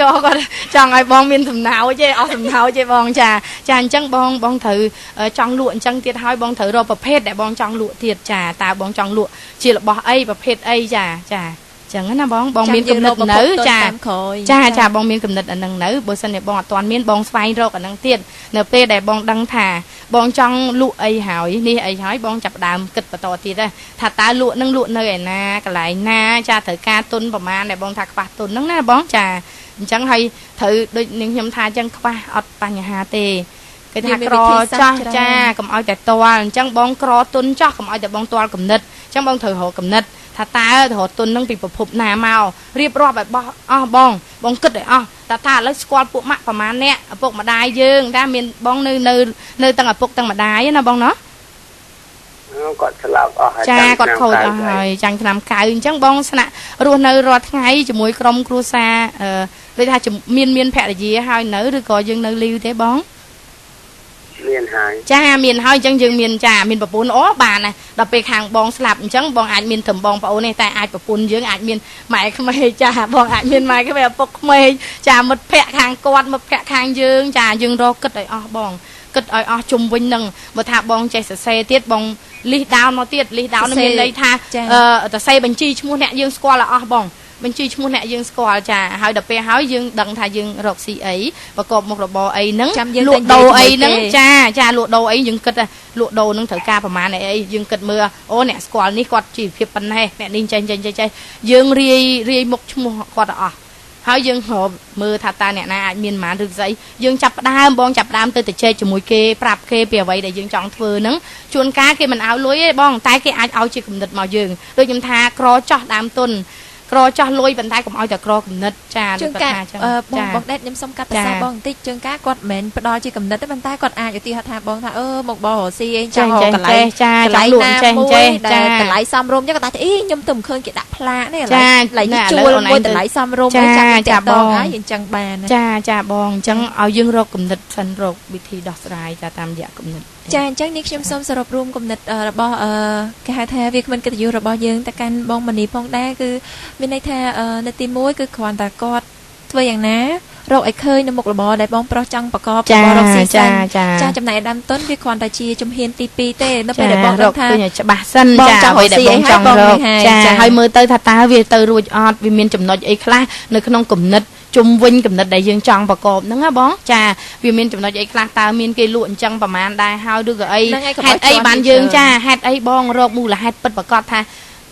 ក៏គាត់ចង់ឲ្យបងមានសំណោចទេអស់សំណោចទេបងចាចាអញ្ចឹងបងត្រូវចង់លក់អញ្ចឹងទៀតហើយបងត្រូវរកប្រភេទដែលបងចង់លក់ទៀតចាតើបងចង់លក់ជារបស់អីប្រភេទអីចាចា ចឹងណាបងបងមានគំនិតនៅចាចាចាបងមានគំនិតអានឹងនៅបើសិនជាបងអត់ទាន់មានបងស្វែងរកអានឹងទៀតនៅពេលដែលបងដឹងថាបងចង់លក់អីហើយនេះអីហើយបងចាប់ផ្ដើមគិតបន្តទៀតដែរថាតើលក់នឹងលក់នៅឯណាកន្លែងណាចាត្រូវការទុនប្រមាណដែលបងថាខ្វះទុនហ្នឹងណាបងចាអញ្ចឹងហើយត្រូវដូចនាងខ្ញុំថាអញ្ចឹងខ្វះអត់បញ្ហាទេគេថាក្រចាស់ចាកុំឲ្យតែតល់អញ្ចឹងបងក្រទុនចាស់កុំឲ្យតែបងតល់គំនិតអញ្ចឹងបងត្រូវរកគំនិតថាតើរកទុននឹងពីប្រភពណាមករៀបរាប់ឲ្យបោះអស់បងបងគិតឲ្យអស់តើថាឥឡូវស្គាល់ពួកម៉ាក់ប្រមាណអ្នកឪពុកម្ដាយយើងតាមានបងនៅនៅនៅទាំងឪពុកទាំងម្ដាយណាបងណោះគាត់ស្លាប់អស់ហើយចាគាត់ខូចអស់ហើយចាំងឆ្នាំកៅអញ្ចឹងបងស្នាក់រស់នៅរាល់ថ្ងៃជាមួយក្រុមគ្រួសារដូចថាមានភរិយាហើយនៅឬក៏យើងនៅលីវទេបងមានហើយចាមានហើយអញ្ចឹងយើងមានចាមានប្រពន្ធអូបានណាដល់ពេលខាងបងស្លាប់អញ្ចឹងបងអាចមានត្រឹមបងប្អូនទេតែអាចប្រពន្ធយើងអាចមានម៉ែក្មេកចាបងអាចមានម៉ែក្មេកឪពុកក្មេកចាមិត្តភក្តិខាងគាត់មិត្តភក្តិខាងយើងចាយើងរកគិតឲ្យអស់បងគិតឲ្យអស់ជុំវិញនឹងបើថាបងចេះសរសេរទៀតបងលីសដោនមកទៀតលីសដោនមានន័យថាសរសេរបញ្ជីឈ្មោះអ្នកយើងស្គាល់ឲ្យអស់បងបញ្ជីឈ្មោះអ្នកយើងស្គាល់ចាហើយដល់ពេលហើយយើងដឹងថាយើងរកស៊ីអីប្រកបមុខរបរអីហ្នឹងលក់ដូរអីហ្នឹងចាចាលក់ដូរអីយើងគិតលក់ដូរហ្នឹងត្រូវការប្រមាណអីយើងគិតមើលអូអ្នកស្គាល់នេះគាត់ជីវភាពប៉ុណ្ណេះអ្នកនេះចេះចេះចេះយើងរាយមុខឈ្មោះគាត់អស់ហើយយើងរកមើលថាតើអ្នកណាអាចមានប៉ុន្មានឬស្អីយើងចាប់ផ្ដើមបងចាប់ផ្ដើមទៅជែកជាមួយគេប្រាប់គេពីអ្វីដែលយើងចង់ធ្វើហ្នឹងជួនកាលគេមិនឲ្យលុយទេបងតែគេអាចឲ្យជាគំនិតមកយើងដូចខ្ញុំថាក្រចោះដើមទុនក្រចោះលុយប៉ុន្តែកុំឲ្យតែក្រគំនិតចាដូចគាត់ថាចឹងបងបងដេតខ្ញុំសុំកាត់ប្រសាសន៍បងបន្តិចជួនកាលគាត់មិនមែនផ្ដល់ជាគំនិតទេប៉ុន្តែគាត់អាចឧទាហរណ៍ថាបងថាមកបងរស៊ីអីចង់កន្លែងចាចង់លក់ចេះចេះចាតម្លៃសមរម្យចឹងគាត់ថាអីខ្ញុំទៅមិនឃើញគេដាក់ផ្លាកនេះកន្លែងនេះជួលមួយតម្លៃសមរម្យអីចាចាបងហើយអញ្ចឹងបានចាចាបងអញ្ចឹងឲ្យយើងរកគំនិតសិនរកវិធីដោះស្រាយចាតាមរយៈគំនិតចាអញ្ចឹងនេះខ្ញុំសូមសរុបរួមគំនិតរបស់គេហៅថាវាគ្មិនកិត្តិយសរបស់យើងទៅកាន់បងមនីផងដែរគឺមានន័យថានៅទី1គឺគ្រាន់តែគាត់ធ្វើយ៉ាងណារកឲ្យឃើញនៅមុខរបរដែលបងប្រុសចង់ប្រកបរបររកស៊ីសិនចាចំណែកដើមទុនវាគ្រាន់តែជាជំហានទី2ទេនៅពេលដែលបងដឹងថារកឃើញឲ្យច្បាស់សិនចាអ្វីដែលបងចង់រកចាហើយមើលទៅថាតើវាទៅរួចអត់វាមានចំណុចអីខ្លះនៅក្នុងគំនិតជុំវិញគំនិតដែលយើងចង់ប្រកបហ្នឹងណាបងចាវាមានចំណុចអីខ្លះតើមានគេលក់អញ្ចឹងប្រហែលដែរហើយឬក៏អីហេតុអីបានយើងចាហេតុអីបងរកមូលហេតុពិតប្រាកដថា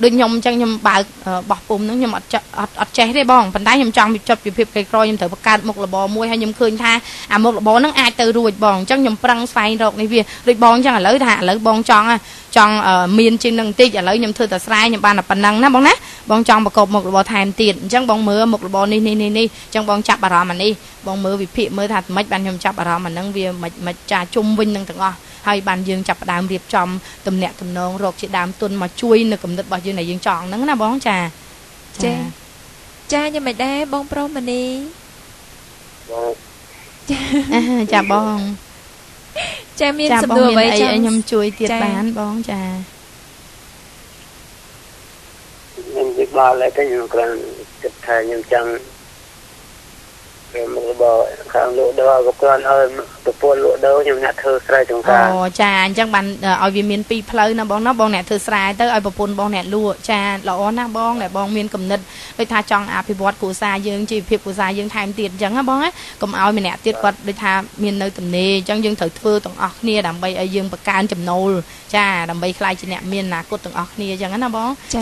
ដូចខ្ញុំអញ្ចឹងខ្ញុំបើកបោះពុំហ្នឹងខ្ញុំអត់ចេះទេបងប៉ុន្តែខ្ញុំចង់វិចិត្រពីភាពក្រីក្រខ្ញុំត្រូវបង្កើតមុខរបរមួយហើយខ្ញុំឃើញថាអាមុខរបរហ្នឹងអាចទៅរួចបងអញ្ចឹងខ្ញុំប្រឹងស្វែងរកនេះវាដូចបងអញ្ចឹងឥឡូវថាឥឡូវបងចង់មានជាងនឹងបន្តិចឥឡូវខ្ញុំធ្វើតែស្រែខ្ញុំបានតែប៉ុណ្ណឹងណាបងណាបងចង់ប្រកបមុខរបរថែមទៀតអញ្ចឹងបងមើលមុខរបរនេះនេះនេះនេះអញ្ចឹងបងចាប់អារម្មណ៍អានេះបងមើលវិភាគមើលថាមិនបានខ្ញុំចាប់អារម្មណ៍អាហ្នឹងវាមិនចាជុំវិញនឹងទាំងអស់ហើយបានយើងចាប់ផ្ដើមរៀបចំទំនាក់ទំនងរកជាដើមទុនមកជួយនៅគំនិតរបស់យើងដែលយើងចង់ហ្នឹងណាបងចាចាចាយ៉ាងម៉េចដែរបងប្រុសមនីចាបងចាមានសំណួរអ្វីចង់ខ្ញុំជួយទៀតបានបងចាខ្ញុំនិយាយបាលតែខ្ញុំគ្រាន់គិតថាខ្ញុំចង់មុខរបរខាងលក់ដូរក៏គ្រាន់ឲ្យប្រពន្ធលក់ដូរខ្ញុំអ្នកធ្វើស្រែចម្ការអូចាអញ្ចឹងបានឲ្យវាមានពីរផ្លូវណាបងណាបងអ្នកធ្វើស្រែទៅឲ្យប្រពន្ធបងអ្នកលក់ចាល្អណាស់បងដែលបងមានគំនិតដូចថាចង់អភិវឌ្ឍគ្រួសារយើងជីវភាពគ្រួសារយើងថែមទៀតអញ្ចឹងណាបងណាកុំឲ្យម្នាក់ទៀតគាត់ដូចថាមាននៅទំនេរអញ្ចឹងយើងត្រូវធ្វើទាំងអស់គ្នាដើម្បីឲ្យយើងបង្កើនចំណូលចាដើម្បីក្លាយជាអ្នកមានអនាគតទាំងអស់គ្នាអញ្ចឹងណាបងចា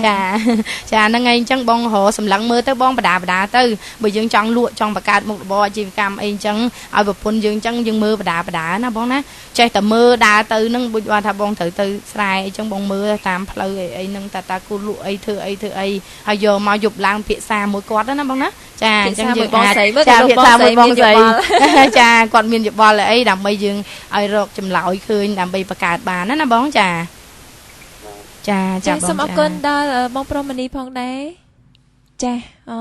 ចាហ្នឹងហើយអញ្ចឹងបងរកសម្លឹងមើលទៅបងបដាបដាទៅបើយើងចង់លក់ចង់បង្កើតមុខរបរអាជីវកម្មអីអញ្ចឹងឲ្យប្រពន្ធយើងអញ្ចឹងយើងមើលបដាបដាណាបងណាចេះតែមើលដើរទៅហ្នឹងដូចថាបងត្រូវទៅស្រែអីចឹងបងមើលតាមផ្លូវអីអីហ្នឹងតើតើគូលក់អីធ្វើអីធ្វើអីហើយយកមកយប់ឡើងភាសាមួយគាត់ណាបងណាចាអញ្ចឹងយើងអាចចាភាសាមួយបងស្រីចាគាត់មានយោបល់អីដើម្បីយើងឲ្យរកចម្លើយឃើញដើម្បីបង្កើតបានណាបងចាចាចាបងសូមអរគុណដល់បងប្រុសមនីផងដែរចាអូ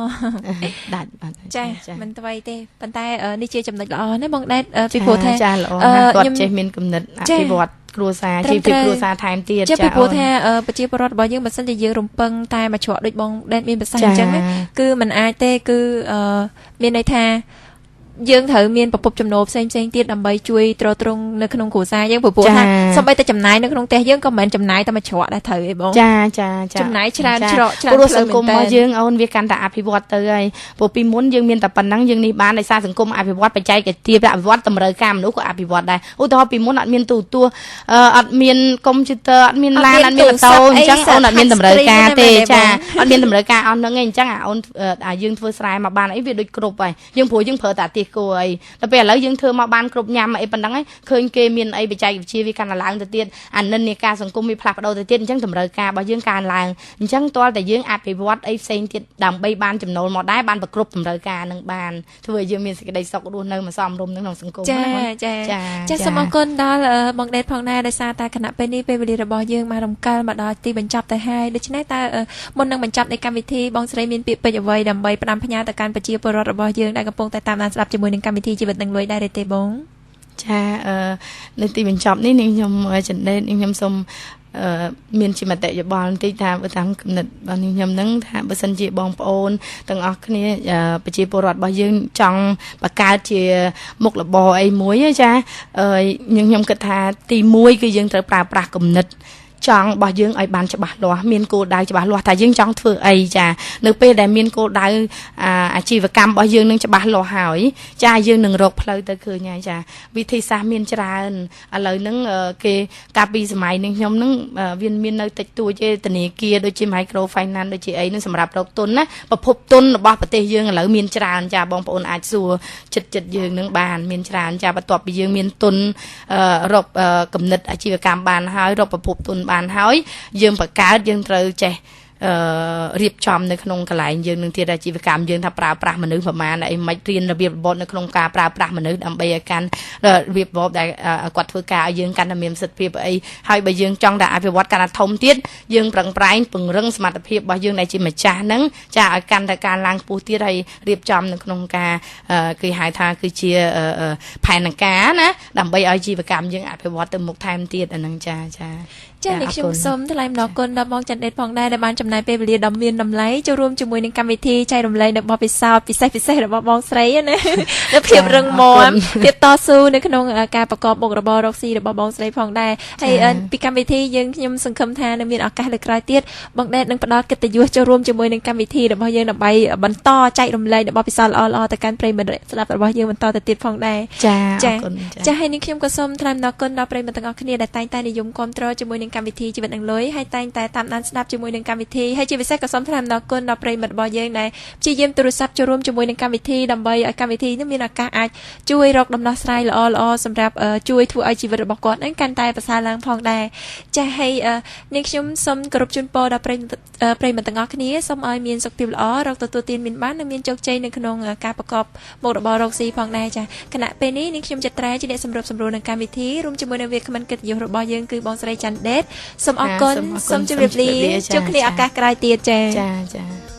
ដាច់បាទចាមិនថ្មីទេប៉ុន្តែនេះជាចំណុចល្អណាបងដែតពីព្រោះថាចាល្អណាស់គាត់ចេះមានគំនិតអភិវឌ្ឍគ្រួសារជីវភាពគ្រួសារថែមទៀតចាពីព្រោះថាប្រជាពលរដ្ឋរបស់យើងបើសិនជាយើងរំពឹងតែមួយច្រកដូចបងដែតមានប្រសាសន៍អញ្ចឹងគឺមិនអាចទេគឺមានន័យថា យើងត្រូវមានប្រភពចំណូលផ្សេងផ្សេងទៀតដើម្បីជួយទ្រទ្រង់នៅក្នុងគ្រួសារយើងព្រោះថាសូម្បីតែចំណាយនៅក្នុងផ្ទះយើងក៏មិនមែនចំណាយតែមួយច្រកដែរត្រូវទេបងចាចាចាចំណាយច្រើនច្រកច្រើនព្រោះសង្គមរបស់យើងអូនវាកាន់តែអភិវឌ្ឍទៅហើយព្រោះពីមុនយើងមានតែប៉ុណ្ណឹងយើងនេះបានដោយសារសង្គមអភិវឌ្ឍបច្ចេកទេសអភិវឌ្ឍតម្រូវការមនុស្សក៏អភិវឌ្ឍដែរឧទាហរណ៍ពីមុនអត់មានទូរទស្សន៍អត់មានកុំព្យូទ័រអត់មានឡានអត់មានម៉ូតូអញ្ចឹងអូនអត់មានតម្រូវការទេចាអត់មានតម្រូវការអស់ហ្នឹងឯងអញ្ចឹងអាអូនយើងធ្វើស្រែមកបានអីវាដូចគ្រប់ហើយយើងព្រោះយើងប្រើតែទីគោអីដល់ពេលឥឡូវយើងធ្វើមកបានគ្រប់ញ៉ាំអីប៉ុណ្ណឹងឯងឃើញគេមានអីបច្ចេកវិទ្យាវាកាន់តែឡើងទៅទៀតអានិន្នាការសង្គមវាផ្លាស់ប្ដូរទៅទៀតអញ្ចឹងតម្រូវការរបស់យើងកើនឡើងអញ្ចឹងទាល់តែយើងអភិវឌ្ឍអីផ្សេងទៀតដើម្បីបានចំណូលមកដែរបានប្រគ្រប់តម្រូវការនឹងបានធ្វើឲ្យយើងមានសេចក្តីសុខរស់នៅមួយសមរម្យក្នុងសង្គមចាចាចាសូមអរគុណដល់បងដេតផងដែរដោយសារតែខណៈពេលនេះពេលវេលារបស់យើងបានរំកិលមកដល់ទីបញ្ចប់ទៅហើយដូច្នេះតើមុននឹងបញ្ចប់នៃកម្មវិធីបងស្រីមានពាក្យពេចន៍អ្វីដើម្បីផ្ដាំផ្ញើទៅកាន់ប្រជាពលរដ្ឋរបស់យើងដែលកំពុងតែតាមដានស្ដាប់ជាមួយនឹងកម្មវិធីជីវិតនឹងលុយដែរទេបងចានៅទីបញ្ចប់នេះនាងខ្ញុំចន្ទដេតនាងខ្ញុំសូមមានជាមតិយោបល់បន្តិចថាបើតាមគំនិតរបស់នាងខ្ញុំហ្នឹងថាបើសិនជាបងប្អូនទាំងអស់គ្នាប្រជាពលរដ្ឋរបស់យើងចង់បង្កើតជាមុខរបរអីមួយចានាងខ្ញុំគិតថាទី1គឺយើងត្រូវប្រើប្រាស់គំនិតចង់របស់យើងឲ្យបានច្បាស់លាស់មានគោលដៅច្បាស់លាស់ថាយើងចង់ធ្វើអីចានៅពេលដែលមានគោលដៅអាជីវកម្មរបស់យើងនឹងច្បាស់លាស់ហើយចាយើងនឹងរកផ្លូវទៅឃើញហើយចាវិធីសាស្ត្រមានច្រើនឥឡូវហ្នឹងគេកាលពីសម័យនឹងខ្ញុំហ្នឹងវាមាននៅតិចតួចទេធនាគារដូចជា micro finance ដូចជាអីហ្នឹងសម្រាប់រកទុនណាប្រភពទុនរបស់ប្រទេសយើងឥឡូវមានច្រើនចាបងប្អូនអាចសួរចិត្តយើងនឹងបានមានច្រើនចាបន្ទាប់ពីយើងមានទុនរកគំនិតអាជីវកម្មបានហើយរកប្រភពទុនបានហើយយើងបង្កើតយើងត្រូវចេះរៀបចំនៅក្នុងកន្លែងយើងនឹងទៀតអាជីវកម្មយើងថាប្រើប្រាស់មនុស្សប្រមាណអីមិនរៀនរបៀបរបបនៅក្នុងការប្រើប្រាស់មនុស្សដើម្បីឲ្យកាន់របៀបរបបដែលគាត់ធ្វើការឲ្យយើងកាន់តែមានប្រសិទ្ធភាពអីហើយបើយើងចង់តែអភិវឌ្ឍកាន់តែធំទៀតយើងប្រឹងប្រែងពង្រឹងសមត្ថភាពរបស់យើងដែលជាម្ចាស់ហ្នឹងចាឲ្យកាន់តែការឡើងខ្ពស់ទៀតហើយរៀបចំនៅក្នុងការគេហៅថាគឺជាផែនការណាដើម្បីឲ្យជីវកម្មយើងអភិវឌ្ឍទៅមុខថែមទៀតអាហ្នឹងចាចាចានេះខ្ញុំសូមថ្លែងអំណរគុណដល់បងច័ន្ទដេតផងដែរដែលបានចំណាយពេលវេលាដ៏មានតម្លៃចូលរួមជាមួយនឹងកម្មវិធីចែករំលែកនូវបទពិសោធន៍ពិសេសពិសេសរបស់បងស្រីណានៅភាពរឹងមាំភាពតស៊ូនៅក្នុងការប្រកបមុខរបររកស៊ីរបស់បងស្រីផងដែរហើយពីកម្មវិធីយើងខ្ញុំសង្ឃឹមថានឹងមានឱកាសលើកក្រោយទៀតបងដេតនឹងផ្ដល់កិត្តិយសចូលរួមជាមួយនឹងកម្មវិធីរបស់យើងដើម្បីបន្តចែករំលែកនូវបទពិសោធន៍ល្អៗទៅកាន់ប្រិយមិត្តស្ដាប់របស់យើងបន្តទៅទៀតផងដែរចាអរគុណចាហើយនេះខ្ញុំក៏សូមថ្លែងអំណរគុណដល់ប្រិយមិត្តទាំងអស់គ្នាដែលតែងតែនិយមគាំទ្រជាមួយនឹងកម្មវិធីជីវិតនឹងលុយហើយតែងតែតាមដានស្ដាប់ជាមួយនឹងកម្មវិធីហើយជាពិសេសក៏សូមថ្លែងអំណរគុណដល់ប្រិយមិត្តរបស់យើងដែលព្យាយាមទូរស័ព្ទចូលរួមជាមួយនឹងកម្មវិធីដើម្បីឲ្យកម្មវិធីនេះមានឱកាសអាចជួយរកដំណោះស្រាយល្អៗសម្រាប់ជួយធ្វើឲ្យជីវិតរបស់គាត់នឹងកាន់តែប្រសើរឡើងផងដែរចា៎ហើយនាងខ្ញុំសូមគោរពជូនពរដល់ប្រិយមិត្តទាំងអស់គ្នាសូមឲ្យមានសុខភាពល្អរកទទួលទានមានបាននិងមានជោគជ័យនៅក្នុងការប្រកបមុខរបររកស៊ីផងដែរចា៎ខណៈពេលនេះនាងខ្ញុំចត្រាជាអ្នកសម្របសម្រួលនឹងកម្មវិធីរួមជាមួយនឹងវាគ្មិនកិត្តិយសរបស់យើងគឺបងស្រីច័ន្ទដេតសូមអរគុណសូមជម្រាបលាជួបគ្នាឱកាសក្រោយទៀតចា៎ចាចា។